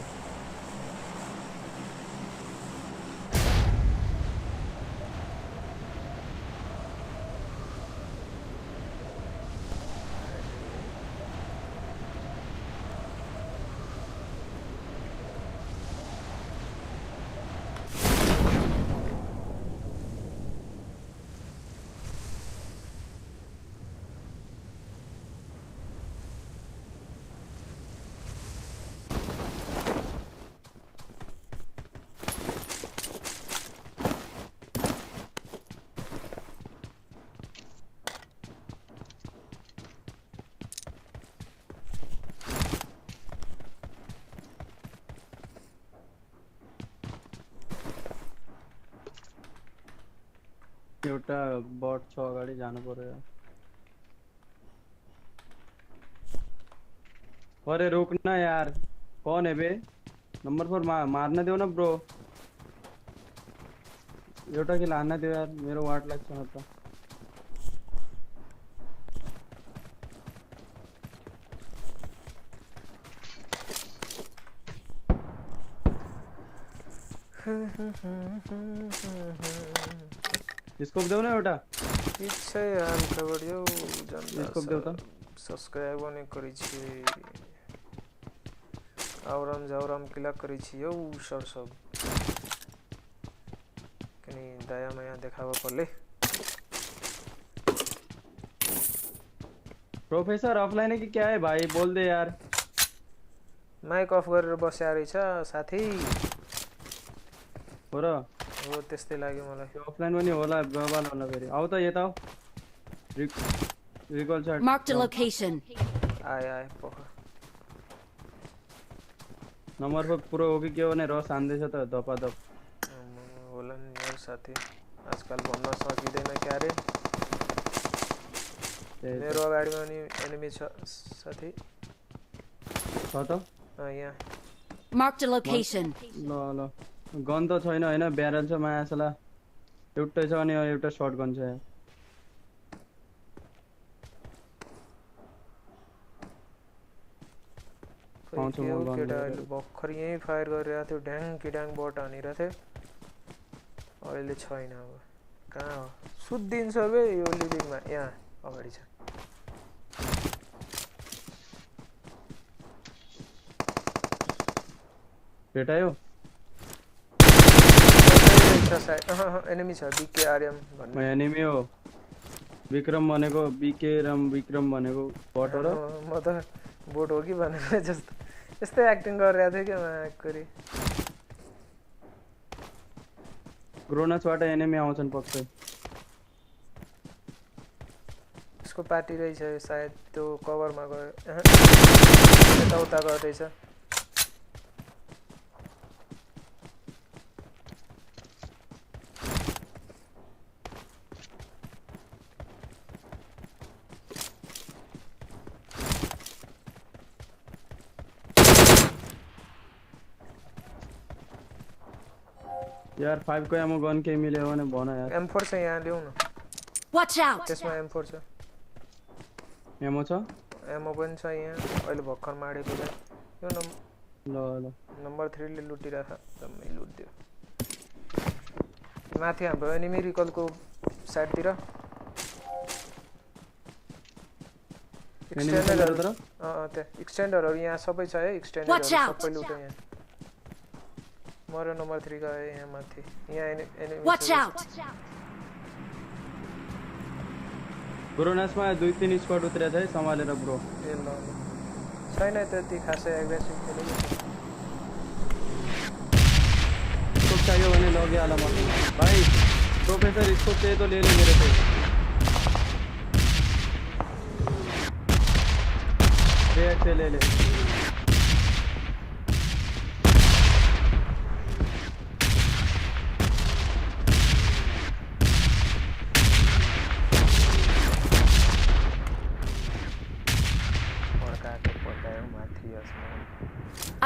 एउटा बट छ अगाडि जानु पर्यो अरे रुक ना यार कौन है बे नंबर 4 मार्न देऊ ना ब्रो एउटा किल हान्न देऊ यार मेरो वाट लाग्छ न त स्कोप देऊ न एउटा इच्छा यार खबरियो स्कोप देऊ त सब्सक्राइब नै करै छी आवरम जावरम किला करै छी यौ सर सब कनी दया माया देखावा पर्ले प्रोफेसर ऑफलाइन है कि क्या है भाई बोल दे यार माइक अफ गरेर बस्या रहेछ साथी हो र हो त्यस्तै लाग्यो मलाई ऑफलाइन पनि होला बबाल होला फेरि आउ त यता आउ रिकल शट Marked a location. आए आए पोखा नम्बर 4 पुरो हो कि के भने रस हान्दैछ त दपादप होला नि यार साथी आजकल भन्न सकिँदैन क्या रे मेरो अगाडिमा नि एनिमी छ साथी छ त यहाँ Marked a location. ल ल गन त छैन हैन ब्यारल छ मायासला एउटै छ अनि एउटा शॉटगन छ पाउँछु के म हो गन केटा लिएर। अहिले भर्खर यहीँ फायर गरिरहेको थियो ड्याङ कि ड्याङ बट हानिरहेको थियो अहिले छैन अब कहाँ हो सुत्दिन्छ बे यो लिभिङमा यहाँ अगाडि छ केटा यो एनिमी छ बीके आर्यम म भन्ने एनिमी हो विक्रम भनेको बीके राम विक्रम भनेको बट हो र म त बोट हो कि भनेर जस्तो यस्तै एक्टिङ गरिरहेको थियो क्या माकुरी ग्रोनसबाट एनिमी आउँछन् पक्कै उसको पार्टी रहेछ सायद त्यो कभरमा गयो यताउता गर्दैछ यार 5 को एमो गन के मिल्यो भने भन यार M4 छ यहाँ ल्याउ न Watch out! त्यसमा M4 छ एमो छ एमो पनि छ यहाँ अहिले भर्खर माडेको छ यो ल ल नम्बर 3 ले लुटिराख जम्मै लुट्दियो माथि हाम्रो एनिमी रिकलको साइडतिर एक्सटेन्डरहरु त्यहाँ एक्सटेन्डरहरु यहाँ सबै छ है एक्सटेन्डरहरु सबै लुट्यो यहाँ मरो नम्बर 3 का है यहाँ माथि यहाँ एनिमी Watch out! ग्रोनसमा 2-3 स्क्वाड उत्रेछ है सम्हालेर ब्रो ए ल छैन त्यति खासै एग्रेसिभ खेलेको स्कोप चाहियो भने लगिहाल म भाइ प्रोफेसर स्कोप चाहिए तो ले ले मेरे से रेड से ले ले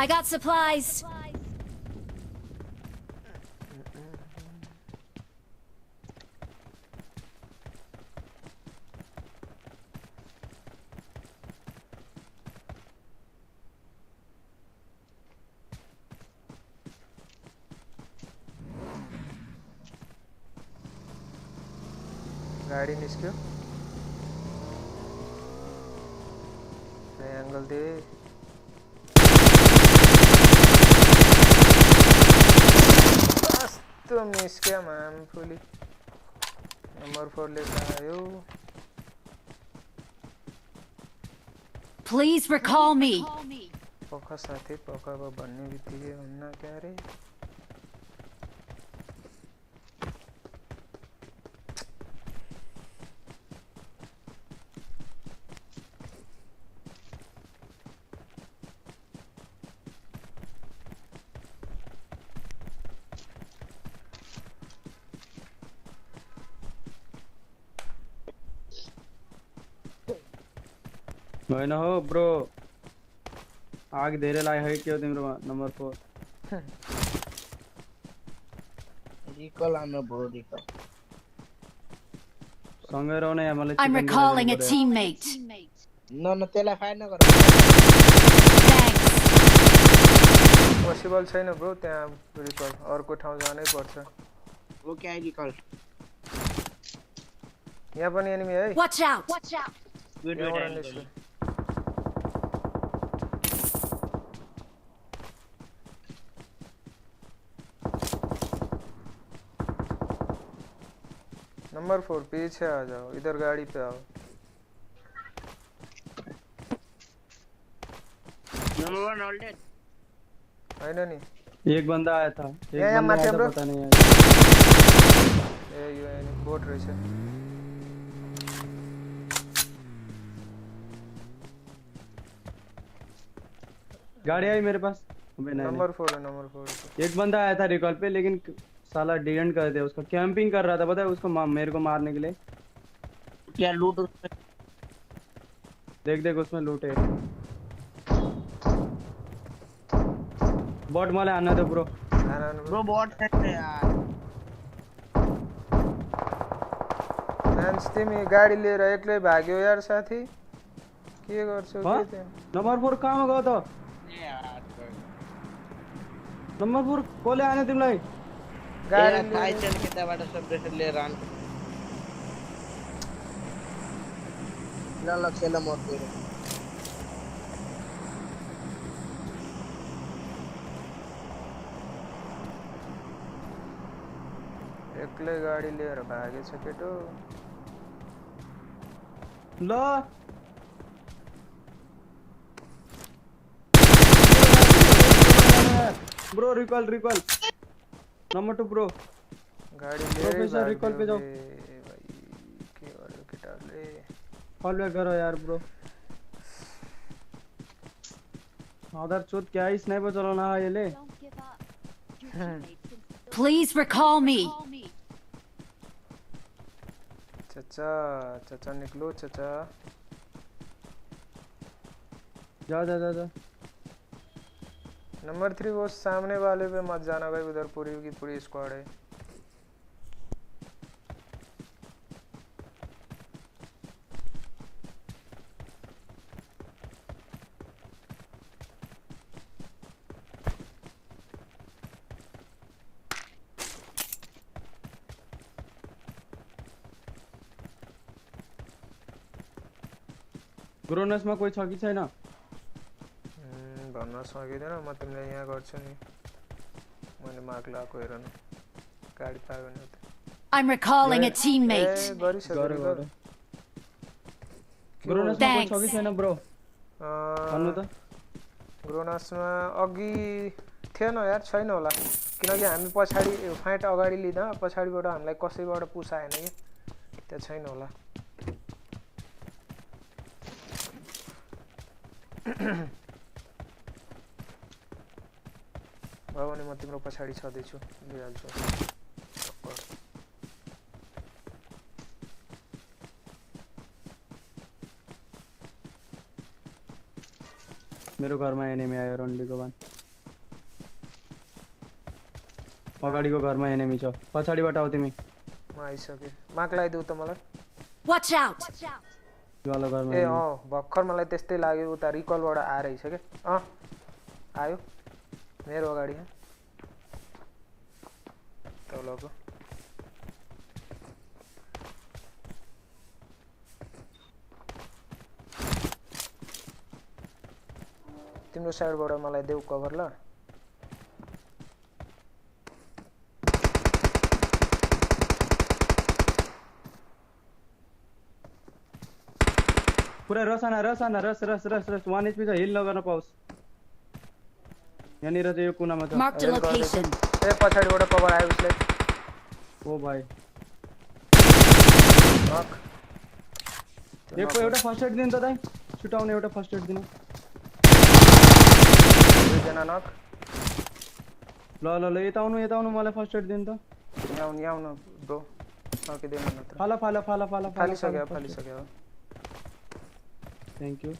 I got supplies. गाडी निस्क्यो एंगल दे तो मिस क्या मैम फुली नंबर 4 लेकर आयो Please recall me. पक्का साथी पक्का वो बनने बित्तिकै भन्ना क्या रे होइन हो ब्रो आग धेरै लाग्यो है के हो तिम्रो नम्बर 4 रिकल आउनु ब्रो रिकल सँगै रहने मलाई I'm recalling a teammate. न त्यसलाई फायर नगर Thanks. पोसिबल छैन ब्रो त्यहाँ रिकल अर्को ठाउँ जानै पर्छ ओके आई रिकल यहाँ पनि एनिमी है Watch out! Watch out! Number 4 पीछे आ जाओ इधर गाड़ी पे आओ नंबर 1 ऑल डेड है ना नहीं एक बंदा आया था एक यहाँ बंदा आया था ब्रो पता नहीं यार ए यो एनी बोट रहेछ गाड़ी आई मेरे पास अबे नहीं नंबर 4 है नंबर 4 एक बंदा आया था रिकॉल पे लेकिन साला डिडंट कर दिया उसका कैंपिंग कर रहा था पता है उसको मेरे को मारने के लिए क्या लूट देख देख उसमें लूट है बॉट मला आना दो ब्रो ब्रो बॉट है यार नान्स तिमी गाडी लिएर एक्लै भाग्यो यार साथी के गर्छौ के त्यहाँ नंबर 4 कहाँ गयो त नम्बर 4 कोले आने तिमीलाई ए थाई चल के त्यहाँबाट सब्रेसर लिएर आन ल खेल म गएर एक्लै गाडी लिएर भागेछ केटो ल ब्रो रिकॉल नंबर 2 ब्रो गाडी लिएर प्रोफेसर रिकॉल पे जाओ भाइ के गर्यो केटाले कॉल बैक करो यार ब्रो अदर चोट क्या ही स्नाइपर चलाना है ये ले Please recall me. चाचा निकलो चाचा जा नंबर 3 वो सामने वाले पे मत जाना भाई उधर पूरी की पूरी स्क्वाड है ग्रोनस में कोई छ कि छैन भन्न सकिदैन म तिमीलाई यहाँ गर्छु नि मैले मार्क लाएको हेर न गाडी पायो भने I'm recalling a teammate. गरिसक्यो ग्रोनस में कोही छ कि छैन ब्रो भन्नु त ग्रोनसमा अघि थिएन यार छैन होला किनकि हामी पछाडी फाइट अगाडि लिँदा पछाडीबाट हामीलाई कसैबाट पुस आएन के त्यहाँ छैन होला भयो भने म तिम्रो पछाडी छदैछु लिइहाल्छु मेरो घरमा एनिमी आयो रन्डीको बान अगाडिको घरमा एनिमी छ पछाडीबाट आउ तिमी म आइसके मार्क लगाइदेऊ त मलाई Watch out. वाला घरमा ए भक्खर मलाई त्यस्तै लाग्यो उता रिकलबाट आएर रहेछ के आयो मेरो अगाडि तलको तिम्रो साइडबाट मलाई देऊ कभर ल पुरा रस वान एचपी छ हिल नगर्न पाओस् यहाँनिर चाहिँ यो कुनामा छ Marked a location. ए पछाडीबाट कभर आयो उसले ओ भाइ नक एउटा फर्स्ट एड दिनु त दाइ छुटाउने एउटा फर्स्ट एड दिनु दुईजना नक ल यता आउनु मलाई फर्स्ट एड दिनु त यहाँ आउनु ब्रो सकिदैन नत्र फाला फालिसक्यो थ्यांक यू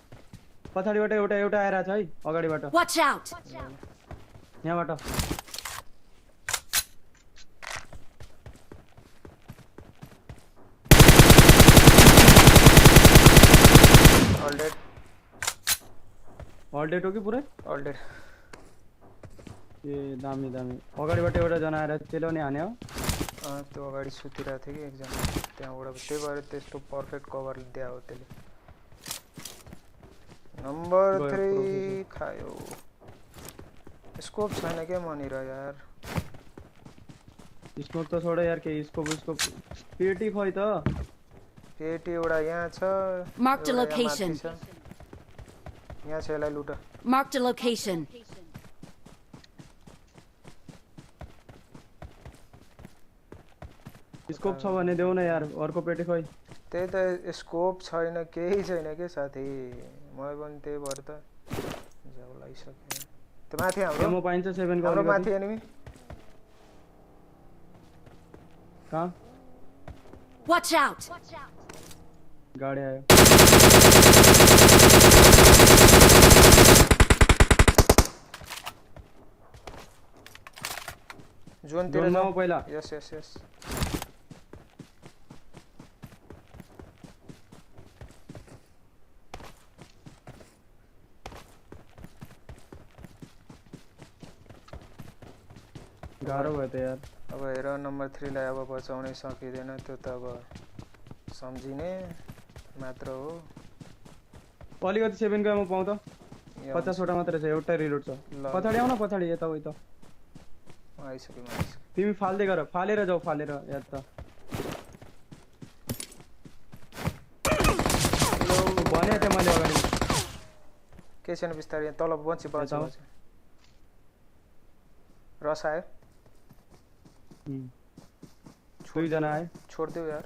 पछाडीबाट एउटा आइरा छ है अगाडिबाट Watch out. यहाँबाट ऑल डेट हो कि पुरै ऑल डेट ए दामी अगाडिबाट एउटा जना आएर चेलाउने हाने हो त्यो अगाडि सुतिरहेको थियो कि एकजना त्यहाँबाट त्यही भएर त्यस्तो पर्फेक्ट कभर दिया हो त्यसले नंबर 3 खायो स्कोप छैन के मनिर यार स्कोप त छोड यार के स्कोप पेटी खोइ त पेटी एउटा यहाँ छ Marked a location. यहाँ छ यसलाई लुट Marked a location. स्कोप छ भने देऊ न यार अर्को पेटी खोइ त्यही त स्कोप छैन केही छैन के साथी मलाई पनि त्यही भएर त जाउ लागिसक्यो त्यो माथि म पाइन्छ 7 को हाम्रो माथि एनिमी कहाँ Watch out. गाडी आयो जोन तिर जाऊ पहिला यस गाह्रो भयो त यार अब हेर नम्बर 3 लाई अब बचाउनै सकिदैन त्यो त अब सम्झिने मात्र हो अलिकति 7 को म पाउँ त 50 वटा मात्र छ एउटा रिलोड छ पछाडी आउन पछाडी यता उही त आइसक्यो तिमी फाल्दै गर फालेर जाऊ फालेर यार त भने त मैले अगाडि के छैन बिस्तारै तल बन्छ रस आयो दुई जना आए छोड्दियो यार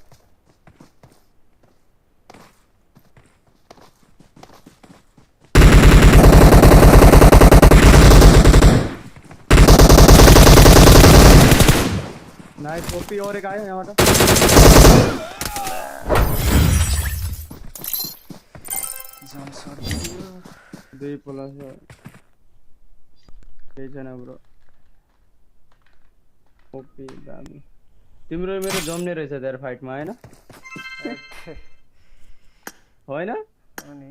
नाइस ओपी और एक आयो यहाँबाट जम शॉट दियो 2 प्लस केही छैन ब्रो ओपी दामी तिम्रो मेरो जम्ने रहेछ यार फाइटमा हैन होइन अनि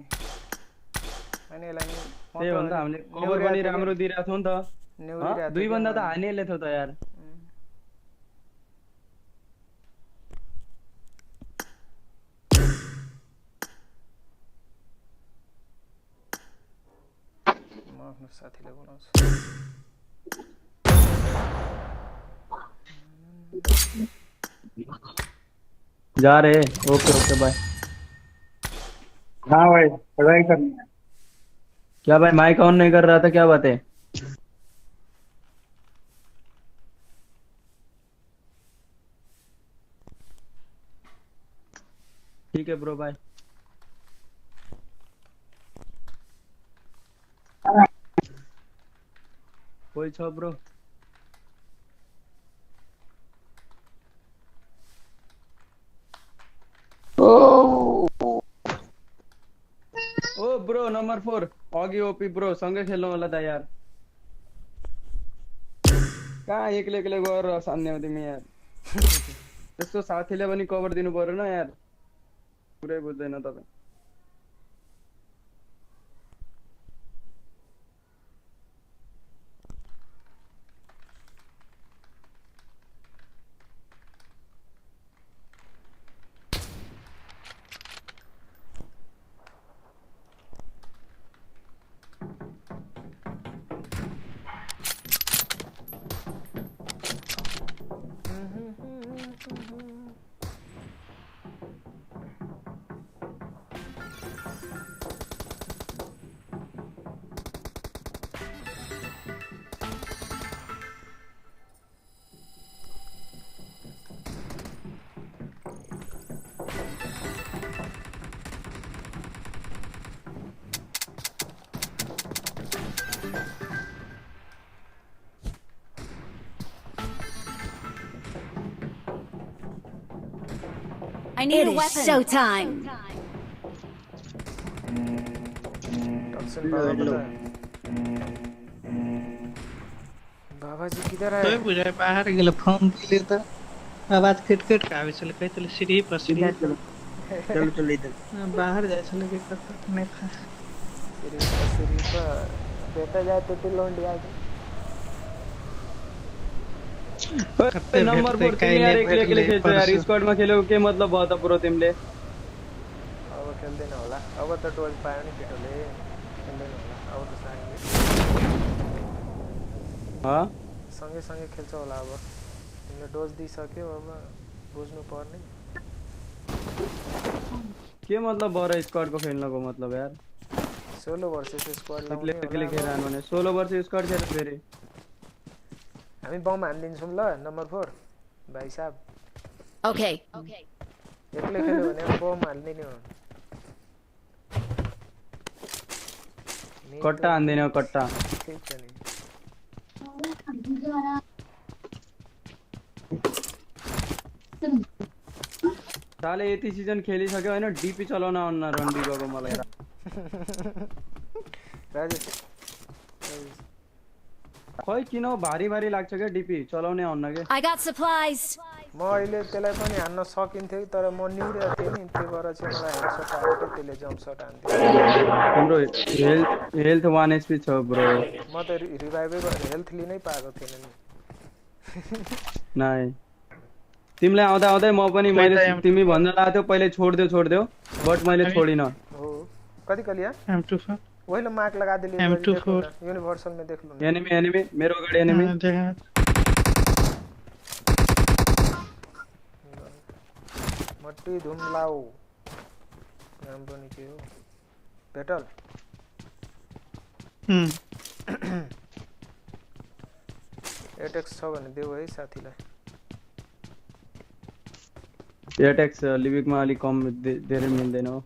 यसलाई त्यही भन्दा हामीले कभर पनि राम्रो दिइरा थौ नि त दुई भन्दा त हानिले थियो त यार आफ्नो साथीले बोलाउँछु जा रहे ओके ओके बाय हाँ भाई पढ़ाई करनी है क्या भाई माइक ऑन नहीं कर रहा था क्या बात है ठीक है ब्रो बाय कोई छ ब्रो ओ ब्रो नंबर 4 अघि ओपी ब्रो सँगै खेल्नु होला त यार कहाँ एक्लै एक्लै गएर सान्ने हो तिमी यार त्यस्तो साथीले पनि कभर दिनु पर्यो न यार पुरै बुझ्दैन तपाईँ I need a weapon. Showtime. बाबाजी किधर है? तो बुझाए बाहर गेल फोन के लिए तो आवाज खटखट का आवे चले कहते सीढ़ी पर सीढ़ी चल चल इधर बाहर जाए चले के करता नहीं था सीढ़ी पर बेटा जाए तो टिलोंडी आ नंबर 4 तिमी यार एक्लै खेल्छौ यार स्क्वाडमा खेलेको के मतलब भयो त ब्रो तिमीले अब खेल्दैन होला अब त डोज पायो नि केटोले खेल्दैन होला अब त सँगै सँगै खेल्छ होला अब तिमीले डोज दिइसक्यो अब बुझ्नु पर्ने के मतलब भएर स्क्वाडको खेल्नको मतलब यार सोलो भर्सेस स्क्वाड लाउने एक्लै खेलिरहनु भने सोलो भर्सेस स्क्वाड खेल फेरि हामी बम हान्दिन्छौँ ल नम्बर 4 भाइ साहब ओके एक्लै खेल्यो भने बम हाल्ने नि हो कट्टा हान्दैन कट्टा ठीक छ नि साले यति सिजन खेलिसक्यो हैन डीपी चलाउन आउन रणदीपको मलाई राजेश खै किन भारी भारी लाग्छ के डीपी चलाउनै आउन के I got supplies. म अहिले त्यसलाई पनि हान्न सकिन्थ्यो तर म निउरेको थिएँ नि त्यही भएर चाहिँ मलाई हेडसट आयो त्यसले जम्प सट हान्थ्यो हाम्रो हेल्थ 1 एचपी छ ब्रो म त रिभाइभै हेल्थ लिनै पाएको थिएन नि नाइ तिमीलाई आउँदा आउँदै म पनि मैले तिमी भन्न लाग्थ्यौ पहिले छोड्देऊ बट मैले छोडिन हो कति कलिया M24 वही लो मार्क लगा दे लिए M24 यूनिवर्सल में देख लो ना एनिमी मेरो अगाडि एनिमी मट्टी धुम लाओ नाम पनि के हो बेटल एटेक्स छ भने देऊ है साथीलाई एटेक्स लिविकमा अलि कम धेरै मिल्दैन हो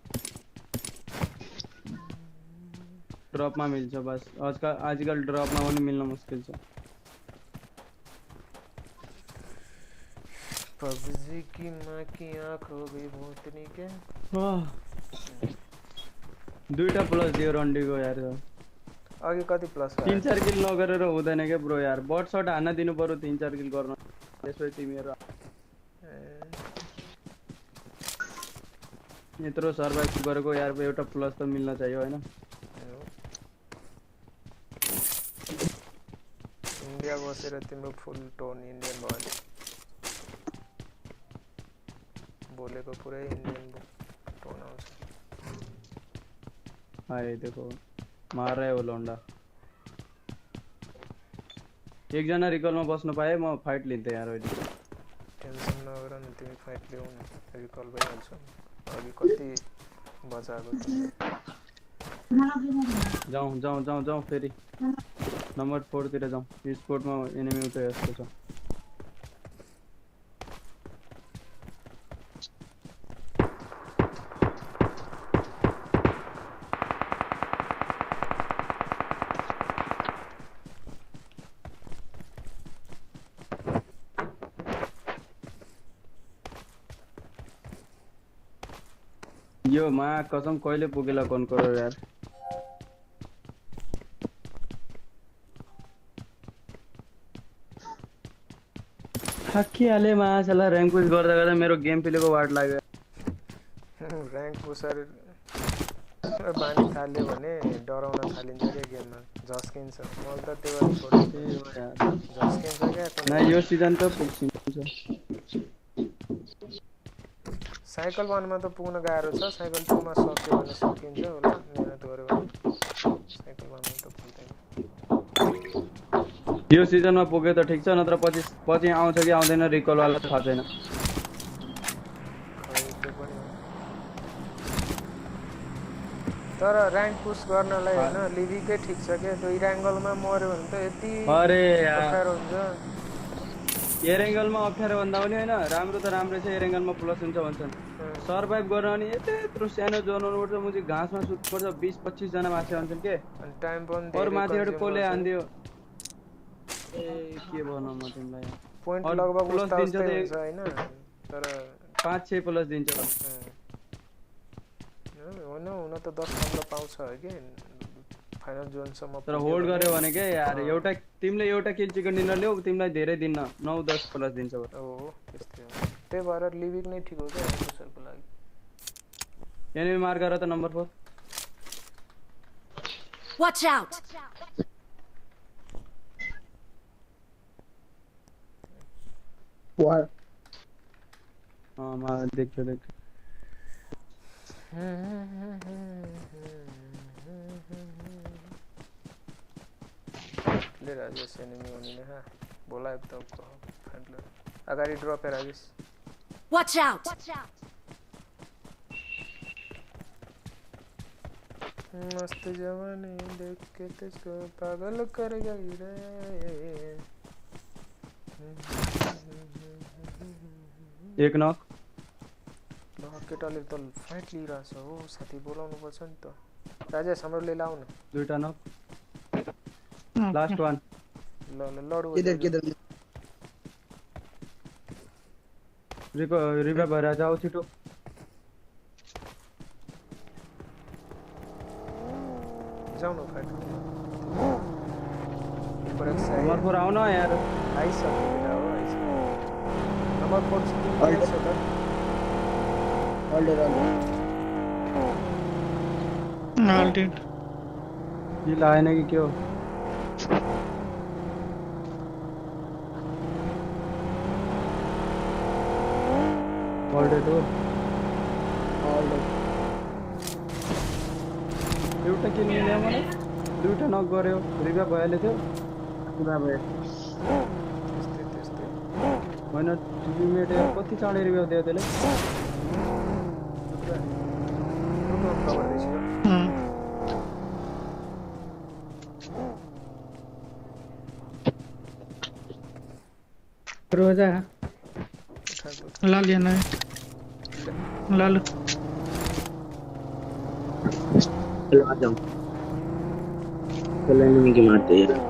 ड्रपमा मिल्छ बस आजकल ड्रपमा पनि मिल्न मुस्किल छ पबजी की माँ की आँख हो गई भूतनी के दुईटा प्लस दियो रन्डीको यार अघि कति प्लस 3-4 किल नगरेर हुँदैन के ब्रो यार बट शट हान्न दिनु पर्यो 3-4 किल गर्न त्यसपछि तिमीहरु यत्रो सर्भाइभ गरेको यार एउटा प्लस त मिल्न चाहियो हैन इन्डिया बसेर तिम्रो फुल टोन इन्डियन भयो बोलेको पुरै इन्डियन टोन आउँछ हाय देखो मार रहा है वो लौंडा एकजना रिकलमा बस्न पाए म फाइट लिन्थे यार अहिले टेन्सन नगर न तिमी फाइट लिऊ न रिकल भइहाल्छ अघि कति बचाएको जाउँ फेरि नम्बर 4 तिर जाउँ स्पोर्टमा एनिमी उठे जस्तो छ यो मा कसम कहिले पुगेला कोन करो यार हाकिहाले मा साला र्याङ्क पुश गर्दा मेरो गेम प्लेको वार्ड लाग्यो र्याङ्क पुशर बानी थाल्यो भने डराउन थालिन्छ के गेममा झस्किन्छ मलाई त त्यो गरी छोड्दै यार झस्किन्छ क्या न यो सिजन त पुग्छ साइकल 1 मा त पुग्न गाह्रो छ साइकल 2 मा सक्यो भने सकिन्छ होला मेहनत गर्यो भने साइकल 1 मा त पुग्दैन यो सिजनमा पुगे त ठीक छ नत्र पछि आउँछ कि आउँदैन रिकल वाला थाहा छैन तर र्याङ्क पुश गर्नलाई हैन लिभिकै ठीक छ के त्यो इराङ्गलमा मर्यो भने त यति अरे यार अप्ठ्यारो हुन्छ एयर एंगलमा अप्ठ्यारो भन्दा पनि हैन राम्रो त राम्रो छ एयर एंगलमा प्लस हुन्छ भन्छन् सर्भाइभ गर्न अनि यत्रो सानो जोनबाट मुझे घाँसमा सुत्नु पर्छ 20-25 जना माछे भन्छन् के अनि टाइम पनि और माथिबाट कोले हान्दियो ए के भन्नु म तिमीलाई पोइन्ट लगभग प्लस दिन्छ हैन तर 5-6 प्लस दिन्छ हुन त 10 सम्म पाउँछ के फाइनल जोन सम्म तर होल्ड गर्यो भने के यार एउटा तिमीले एउटा किल चिकन डिनर ल्याउ तिमीलाई धेरै दिन्न 9-10 प्लस दिन्छ ओ त्यस्तै हो त्यही भएर लिभिक नै ठीक हो के पुशरको लागि एनिमी मार गर त नम्बर 4 Watch out! What? मा देख ले राजेश एनिमी होने हा बोला एक तो हैंडलर अगाडि ड्रप है राजेश Watch out! मस्त जवानी देख के तुझको पागल कर गई रे एक नॉक केटाले त फाइट लिइराछ हो साथी बोलाउनु पर्छ नि त राजेश हाम्रो ले लाउ न दुईटा नॉक लास्ट वन ल लडु किधर रिवा भरा जाओ छिटो जाऊ न फाइट नंबर 4 आओ ना यार आई सब बेटा हो आई नंबर 4 से तो ऑलरेडी ये लाए ना कि क्यों All dead हो all dead एउटा किल मिल्यो मलाई दुईटा नक गर्यो रिभाइभ भइहाल्यो थियो पुरा भयो त्यस्तै होइन टिममेट यार कति चाँडै रिभाइभ दियो त्यसले कभर दिएछ रोजा ला लिया ना ला लो चलो आ जाओ चलो एनिमी की मारते हैं यार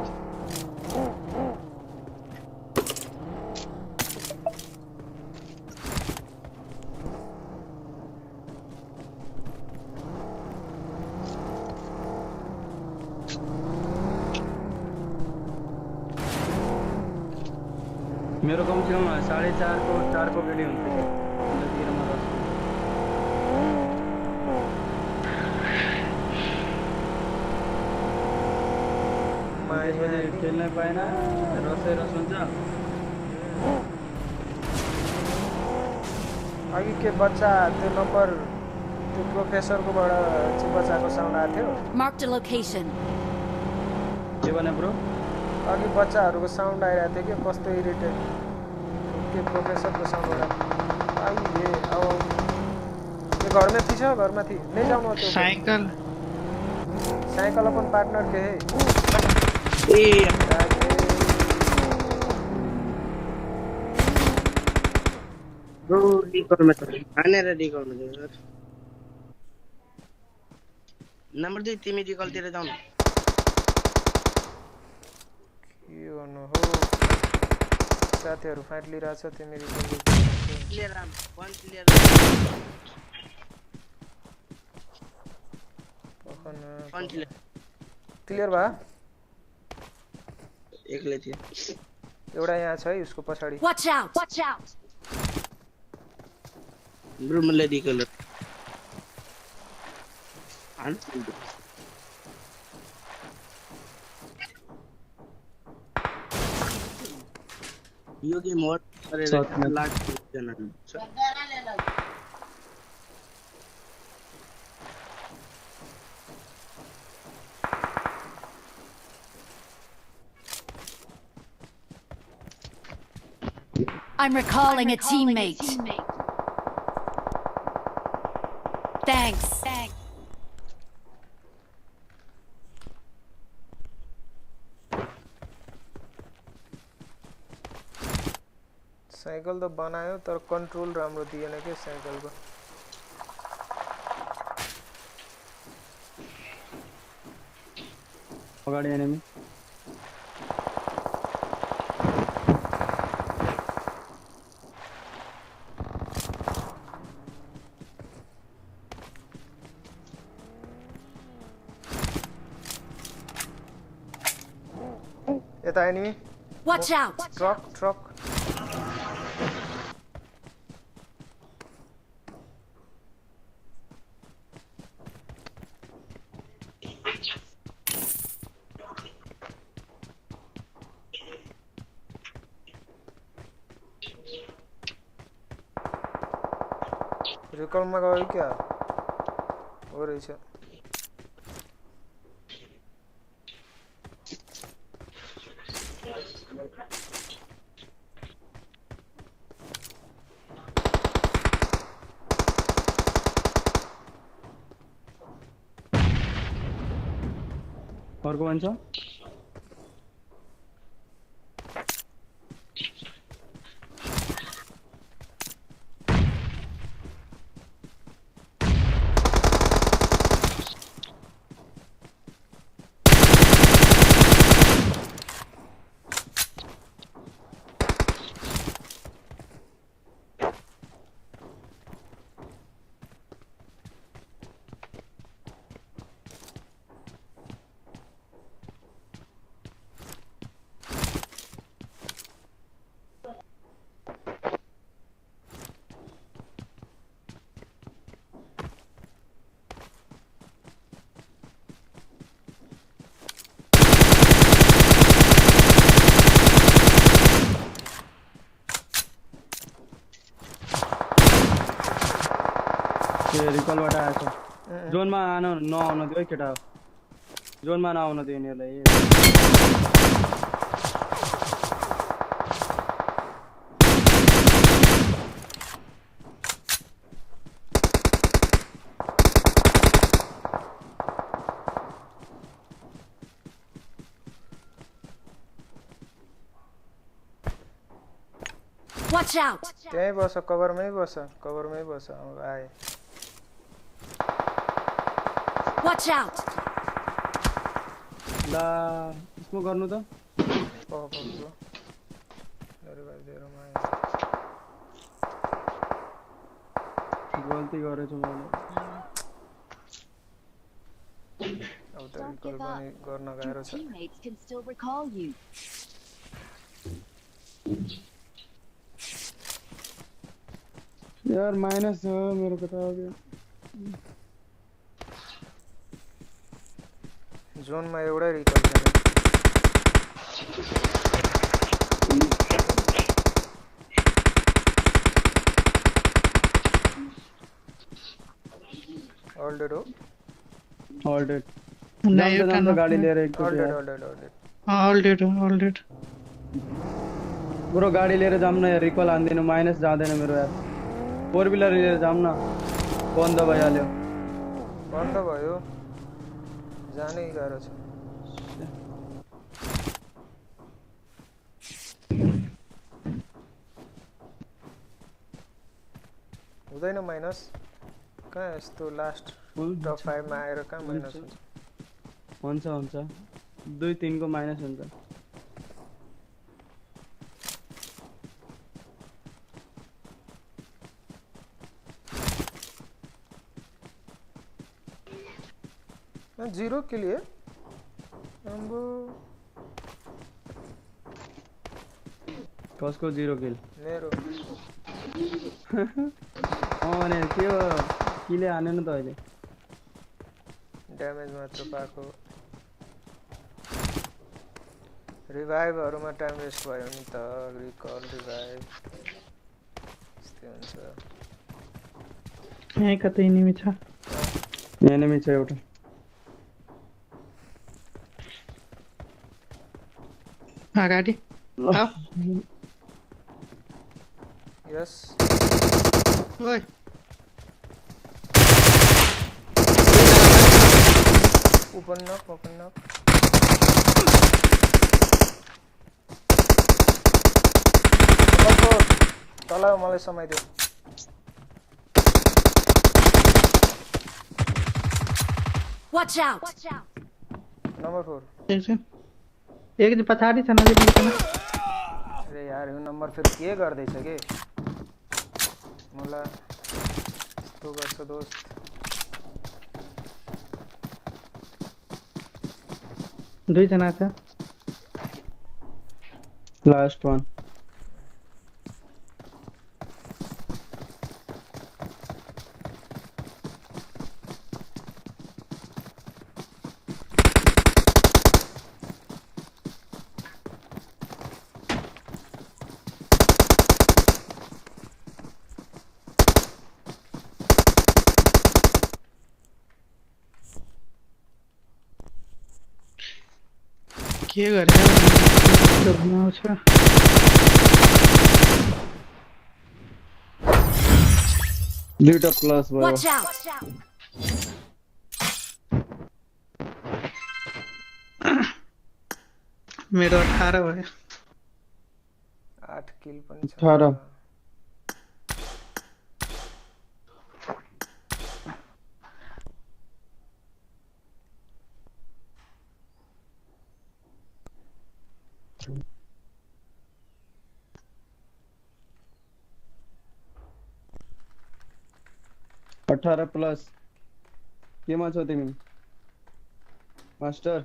मेरो कम से कम 4.5 को रेडी हुन्थ्यो खेल्न पाएन रसै रस हुन्छ अघि के बच्चा त्यो नम्बर त्यो प्रोफेसरकोबाट चाहिँ बच्चाको साउन्ड आएको थियो Marked a location. के भने ब्रो अघि बच्चाहरूको साउन्ड आइरहेको थियो कि कस्तो इरिटेट के प्रोफेसरको साउन्डबाट आइए अब त्यो घरमा थिएछ घरमा थिए नै जाउँ त्यो साइकिल अपन पार्टनर के है ए ब्रो रिकॉल में तो आने रे रिकॉल में यार नंबर दे तिमी रिकॉल तिर जाऊ के गर्नु हो साथीहरू फाइट लिइरहेछ तिमी क्लियर राम वन क्लियर वन क्लियर भा एकले थियो एउटा यहाँ छ है उसको पछाडी Watch out! Watch out! Bro मलाई रिकॉल यो गेम मोड गरेर लाग जना I'm recalling a teammate. Thanks. Cycle त बनायो तर कन्ट्रोल राम्रो दिएन के साइकलको अगाडि एनिमी यता एनिमी Watch out! ट्रक रिकलमा गयो क्या हो रहेछ अर्को भन्छ त्यो रिकलबाट आएछ जोनमा नआउन दियो है केटा जोनमा नआउन दियो यिनीहरूलाई Watch out! त्यही बस कभरमै बस अब आए Watch out! ला यसमा गर्नु त पब्लो रिभाइभ दिएर आए गल्ती गरेछु मैले अब त रिकल पनि गर्न गाह्रो छ Teammates can still recall you. यार माइनस छ मेरो कता हो गयो जोनमा एउटै रिकल छैन ऑल डेड हो ऑल डेड नहीं जाम तो गाड़ी ले रहे एक all dead all dead bro गाडी लिएर जाम न यार रिकल हान्दिनु माइनस जाँदैन मेरो यार फोर व्हीलर लिएर जाम न बन्द भइहाल्यो बन्द भयो जानै गाह्रो छ हुँदैन माइनस कहाँ यस्तो लास्ट टप 5 मा आएर कहाँ माइनस हुन्छ हुन्छ 2-3 को माइनस हुन्छ जीरो के लिए हमको कसको 0 किल मेरो अनि के हो किले हानेन त अहिले ड्यामेज मात्र पाएको रिभाइभहरुमा टाइम वेस्ट भयो नि त रिकल रिभाइभ यस्तै हुन्छ यहाँ कतै एनिमी छ एनिमी छ एउटा अगाडि यस ओइ ओपन नक तल मलाई समाइदियो Watch out! नम्बर 4 एक दिन पछाडी छ नजिक निकल्नु अरे यार यो नम्बर फेरि के गर्दै छ के मलाई यस्तो गर्छ दोस्त दुई जना छ लास्ट वन के गरे आउँछ दुईटा प्लस भयो Watch out! मेरो 18 भयो 8 किल पनि छ 18 18 प्लस केमा छौ तिमी मास्टर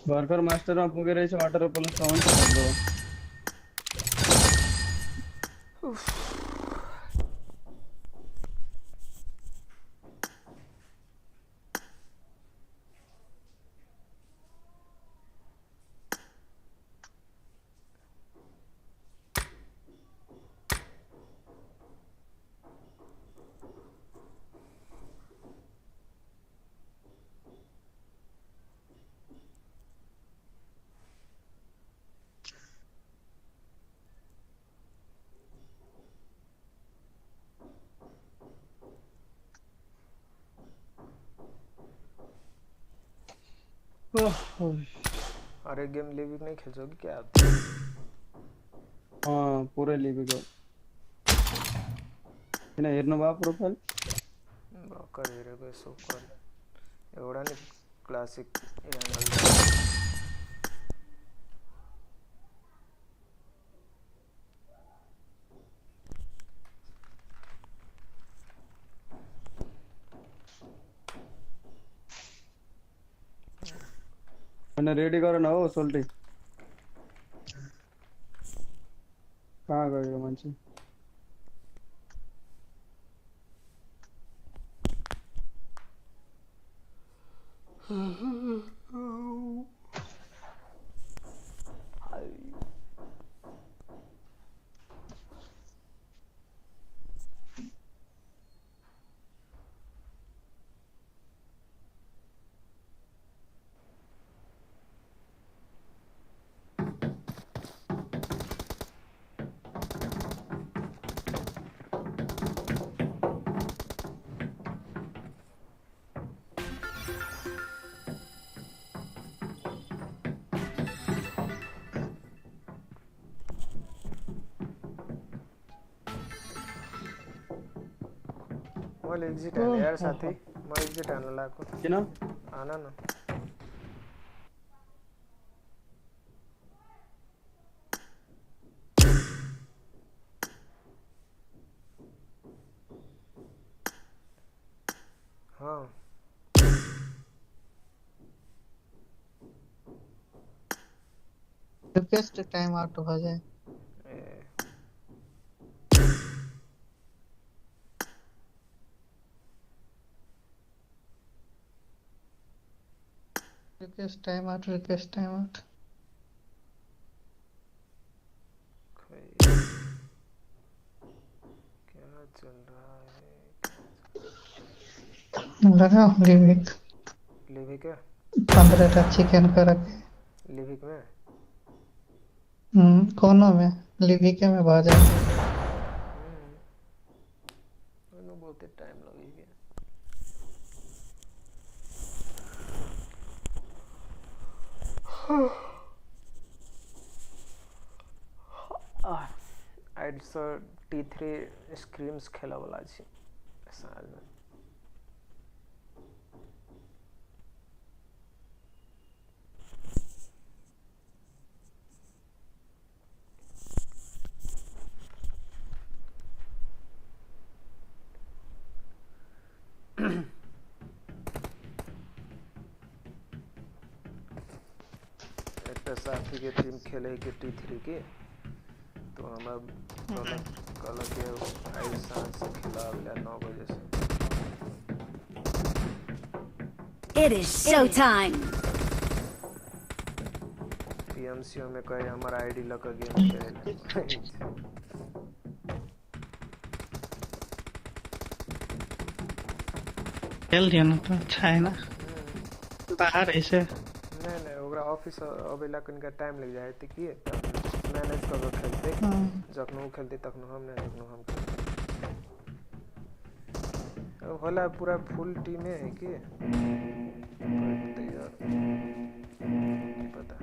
भर्खर मास्टरमा पुगेर रहेछ 18 प्लस सम्म हाम्रो अरे गेम लिविक नहीं खेलोगे क्या आप? पूरे लिविक हो किन हेर्नु भयो प्रोफाइल भर्खर हेरेको यसो कर एउटा नि क्लासिक एंगल मैंने रेडी गर न हो सोल्टी कहाँ गयो मान्छे मैले एक्जिट हाने यार साथी म एक्जिट हान्न लागेको किन आना न हाँ रिक्वेस्ट टाइम आउट हो जाए रिक्वेस्ट टाइम आउट क्या चल रहा है लगाओ लिविक लिविक है 15 चिकन का रखे लिविक में कोनो में लिविक में भा जाए बहुत टाइम लगेगा आइड्स T3 स्क्रीम्स खेला वाला छी साल में एक साथी के टीम खेले के T3 के तो हमारा कल के आई सांझ से खिला 9 बजे से It is showtime. PMCO में कहे हमारा आईडी लगा गेम खेले खेल दिया ना तो अच्छा है ना बाहर ऐसे नहीं ओकरा ऑफिस अबेला कनिका टाइम लग जाए कि मैनेज कर खेलते जखनो खेलते तखनो हम नहीं जखनो हम अब होला पूरा फुल टीम है कि यार पता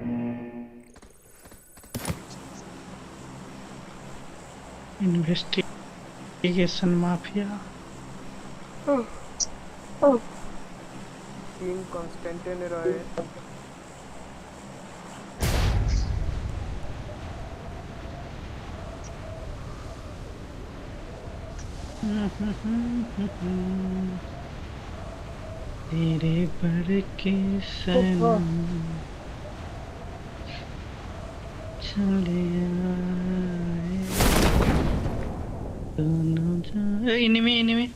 इन्वेस्टिगेशन माफिया टीम कांस्टेंट ने रहे तेरे पर के सनम चले आए दोनों इनमें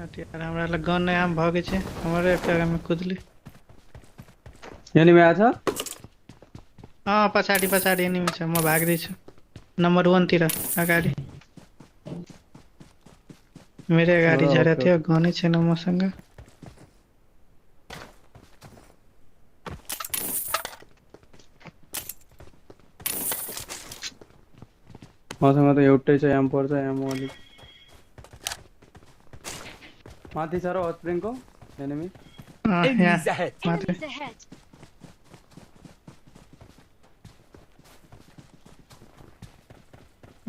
ओके यार हमरा लग गन नहीं हम भागे छे हमारे पैर में कूदली एनिमी आछ हां पछाडी एनिमी छ म भाग दै छु नंबर 1 तिर अगाडि मेरे गाडी झरे थियो गनै छैन मसँग मसँग त एउटै छ एम पर्छ एम अलि माथि छ र स्प्रिङ को enemy Enemies ahead. Enemies ahead.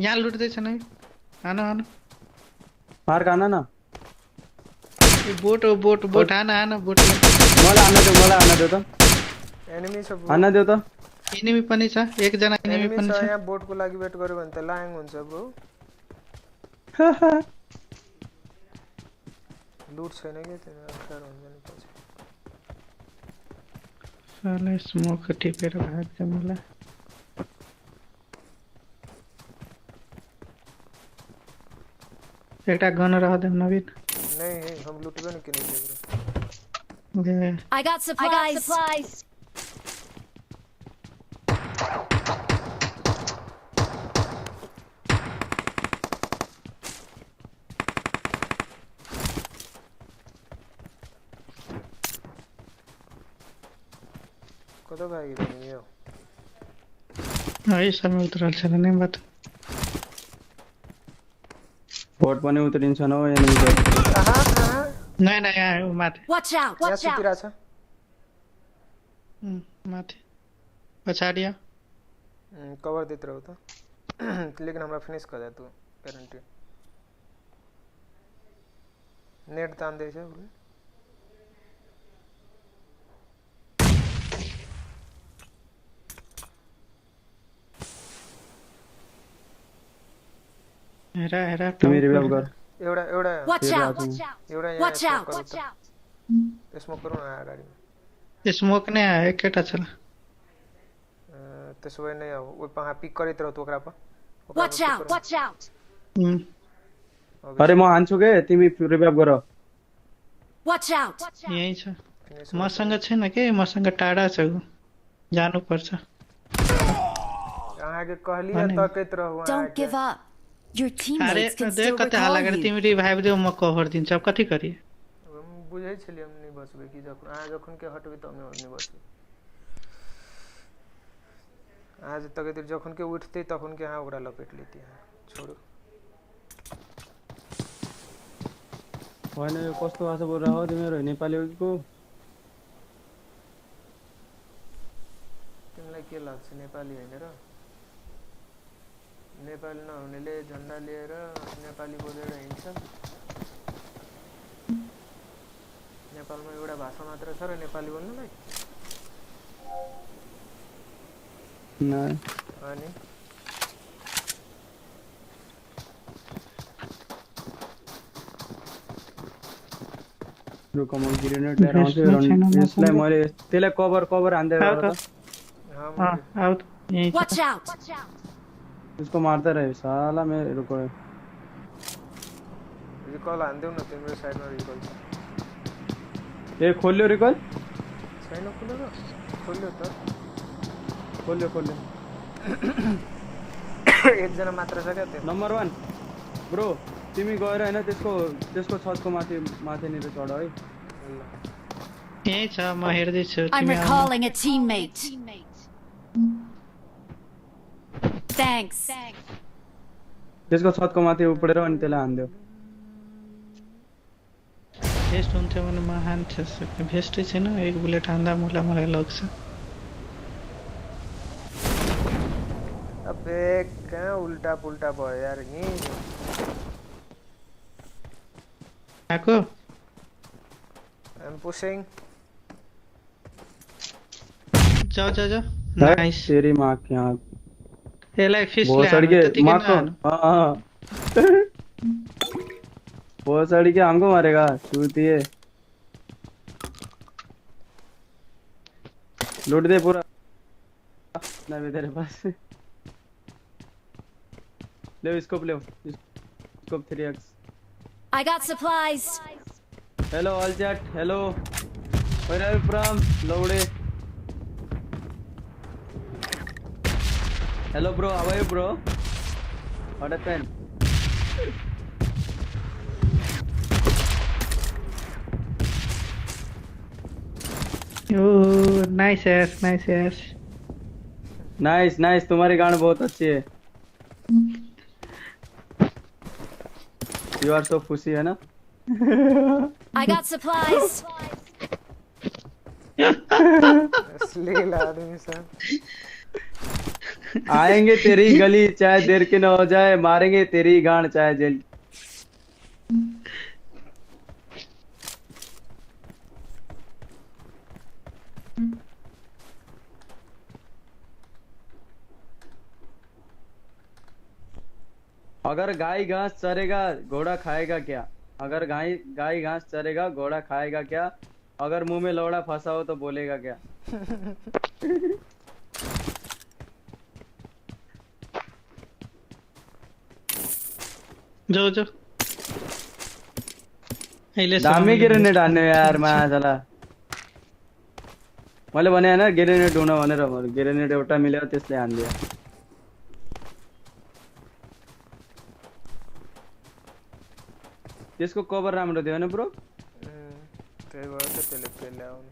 यहाँ लुट्दैछ नै आना आना मार्क आना ना यो बोट हो बोट आना आना बोट मलाई आना देऊ त एनिमी छ आना देऊ त एनिमी पनि छ एकजना एनिमी एनिमी पनि छ छ यहाँ बोटको लागि वेट गर्यो भने त लाङ हुन्छ ब्रो लुट छैन के त्यो अफर हुन्छ नि पछि साले स्मोक टिपेर भाग्छ मलाई एउटा गन रहँदै नवीन नहीं हम लूटबे नहीं किने ब्रो I got supplies. कतो भागी बनी यो है समय उत्रल छ नि बात बोट पनि उत्रिन्छ न enemy छ नहीं नहीं यहाँ उ माथि Watch out. यहाँ सुतिरा छ माथि पछाडि कभर देत रहो त लेकिन हमरा फिनिश कर दे तू गारंटी नेट तान दे छ हेरा तिमी रिवाइभ गर एउटा Watch out. एउटा Watch out. स्मोक करू न अगाडि स्मोक नै आयो एकैटा छ त्यसो भए नै अब ओ पहा पिक गरित रहो त ओकरा पर Watch out. अरे म हान्छु के तिमी रिवाइभ गर Watch out. यही छ मसँग छैन के मसँग टाढा छ उ जानु पर्छ अहाँ के कहली तकैत रहू Don't give up. Your अरे teammates can still देख कते recall हाल गरे you. तिमी रिभाइभ देऊ म कभर दिन्छु अब कति करी हम बुझै छलियै हम नहीं बचबै कि जखन अहाँ जखन के हटबै त हम नहीं बचबै आज तक जखन के उठते तखन के अहाँ ओकरा लपेट लेती है छोड़ो होइन यो कस्तो भाषा बोलिरहेको हो तिमीहरू नेपालीको तिमीलाई के लाग्छ नेपाली हैन र नेपाली नहुनेले झन्डा लिएर नेपाली बोलेर हिँड्छ नेपालमा एउटा भाषा मात्र छ र नेपाली बोल्नलाई नहीं अनि रुको म ग्रेनेड लिएर आउँछु यसलाई मैले त्यसलाई कभर हान्दै गर त आउट यही Watch out. उसको मार्दै रहे साला मेरो रुको रिकल हान्देऊ न तिम्रो साइडमा रिकल छ ए खोल्यो रिकल छैन खोल्यो त खोल्यो एकजना मात्र छ क्या त्यो नम्बर 1 ब्रो तिमी गएर हैन त्यसको छतको माथिनिर चढ है यही छ म हेर्दै छु I'm तिमी recalling a teammate. Thanks. त्यसको छतको माथि उपडेर अनि त्यसलाई हान्दियो भेस्ट हुन्थ्यो भने म हान्थ्यो भेस्टै छैन एक बुलेट हान्दा मलाई लाग्छ अबे कहाँ उल्टा पुल्टा भयो यार यही आको I'm pushing जाओ नाइस तेरी मां की आंख यसलाई फिश बहुत सड़ के मार को हां बहुत सड़ के हमको मारेगा छूती है लूट दे पूरा ना भी तेरे पास ले scope 3x I got supplies. hello all chat hello where are you from lowde hello bro how are you bro what happened oh nice nice तुम्हारी गान बहुत अच्छी है यू आर सो खुशी है ना I got supplies. अश्लील आदमी सब। आएंगे तेरी गली चाहे देर के न हो जाए, मारेंगे तेरी गांड चाहे जेल। अगर गाय घास चरेगा घोड़ा खाएगा क्या? अगर गाय घास चरेगा घोड़ा खाएगा क्या? अगर मुंह में लौड़ा फंसा हो तो बोलेगा क्या? जो जो दामी ग्रेनेड हान्ने यार माछाला। मैले भने हैन ग्रेनेड हुन भनेर, ग्रेनेड एउटा मिल्यो त्यसले हान्दियो। त्यसको कभर राम्रो थियो हैन ब्रो? त्यही भएर त त्यसले पेले आउने।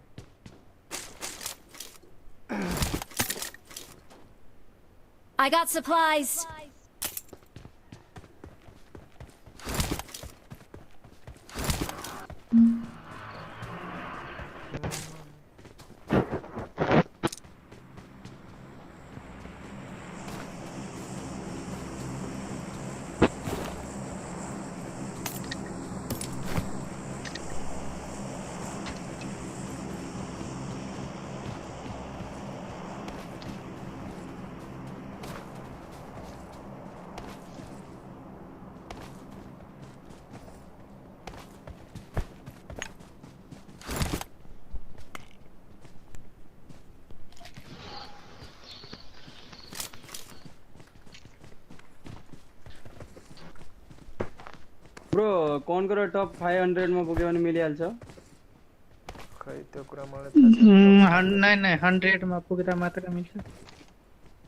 I got supplies. ब्रो कौन करो टप 500 मा पुग्यो भने मिलिहाल्छ? खै त्यो कुरा मलाई थाहा छैन। नहीं 100 मा पुग्दा मात्र मिल्छ।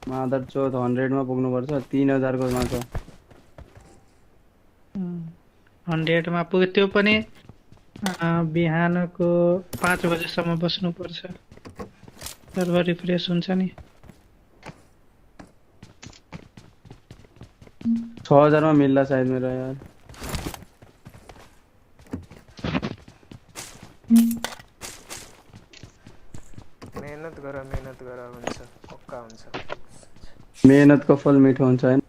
मादर चोद 100 मा पुग्नु पर्छ। 3000 को माछ। 100 मा पुग्यो त्यो पनि बिहानको 5 बजेसम्म बस्नु पर्छ। सर्भर रिफ्रेश हुन्छ नि। 6000 मा मिल्ला सायद मेरो यार। मेहनत गर हुन्छ पक्का हुन्छ। मेहनत को फल मीठा हुन्छ हैन?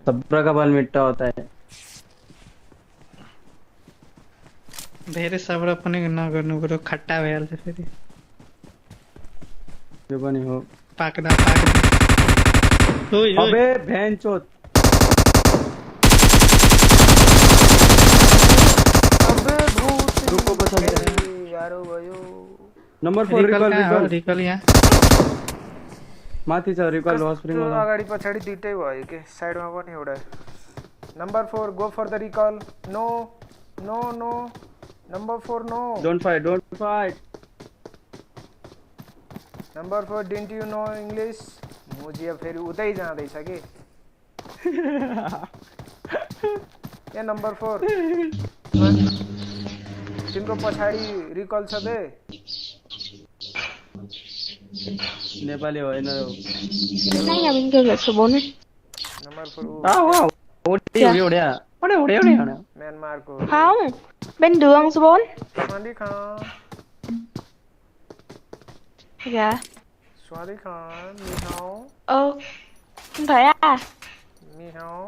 सब्र का फल मीठा होता है। धेरै सब्र पनि नगर्नु पर्यो, खट्टा भइहाल्छ फेरि। त्यो पनि हो। पाक्दा अबे भैंचोद। अबे भूत रुको बचा यारो भयो। नंबर 4 रिकल यहाँ माथि छ। रिकल हस्पिटल मा अगाडि पछाडी दुईटै भयो के, साइडमा पनि एउटा। Number 4 go for the recall. No no no number 4 no. Don't fight number 4 didn't you know English? मुजिया फेरि उतै जाँदैछ के। ए नंबर 4 तिम्रो पछाडी रिकल छ बे। नेपाली होइन यो। नहीं अब इनके घर से बोलने नंबर 4 ओडी म्यांमार को। không bên đường số 4 स्वादी खान। dạ स्वादी खान ni hao। không thấy à? ni hao।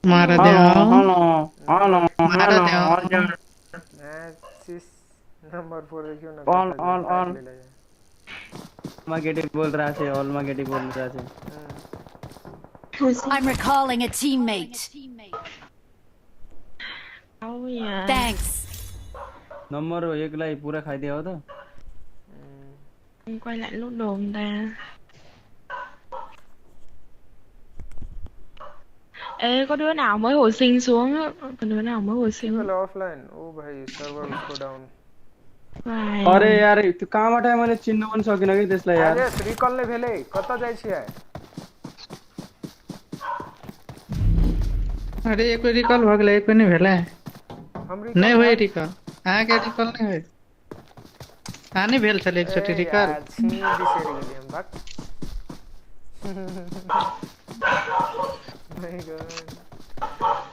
मार दे। नंबर 4 देखियो ना। ऑन मार्केटिंग बोल रहा है। ऑल मार्केटिंग बोल रहा है। I'm recalling a teammate. Oh yeah. Thanks. Number 1 लाई पूरा खाई दिया हो तो Quay lại lút đồ người ta. Ê có đứa nào mới hồi sinh xuống á? Có đứa nào mới hồi sinh? वाला ऑफलाइन। ओ भाई सर्भर उसको डाउन। अरे यार त्यो कहाँबाट मैले चिन्न पनि सकिन कि त्यसलाई यार। अरे रिकल नै भेले कता जाइ छियै? अरे एक रिकल भ गेलै, एक पनि भेला नहीं होय रिकल। अहाँ के रिकल नहीं होय? आने भेल छले एकचोटी रिकल। छिन बिसेर गेली हम भाग। My God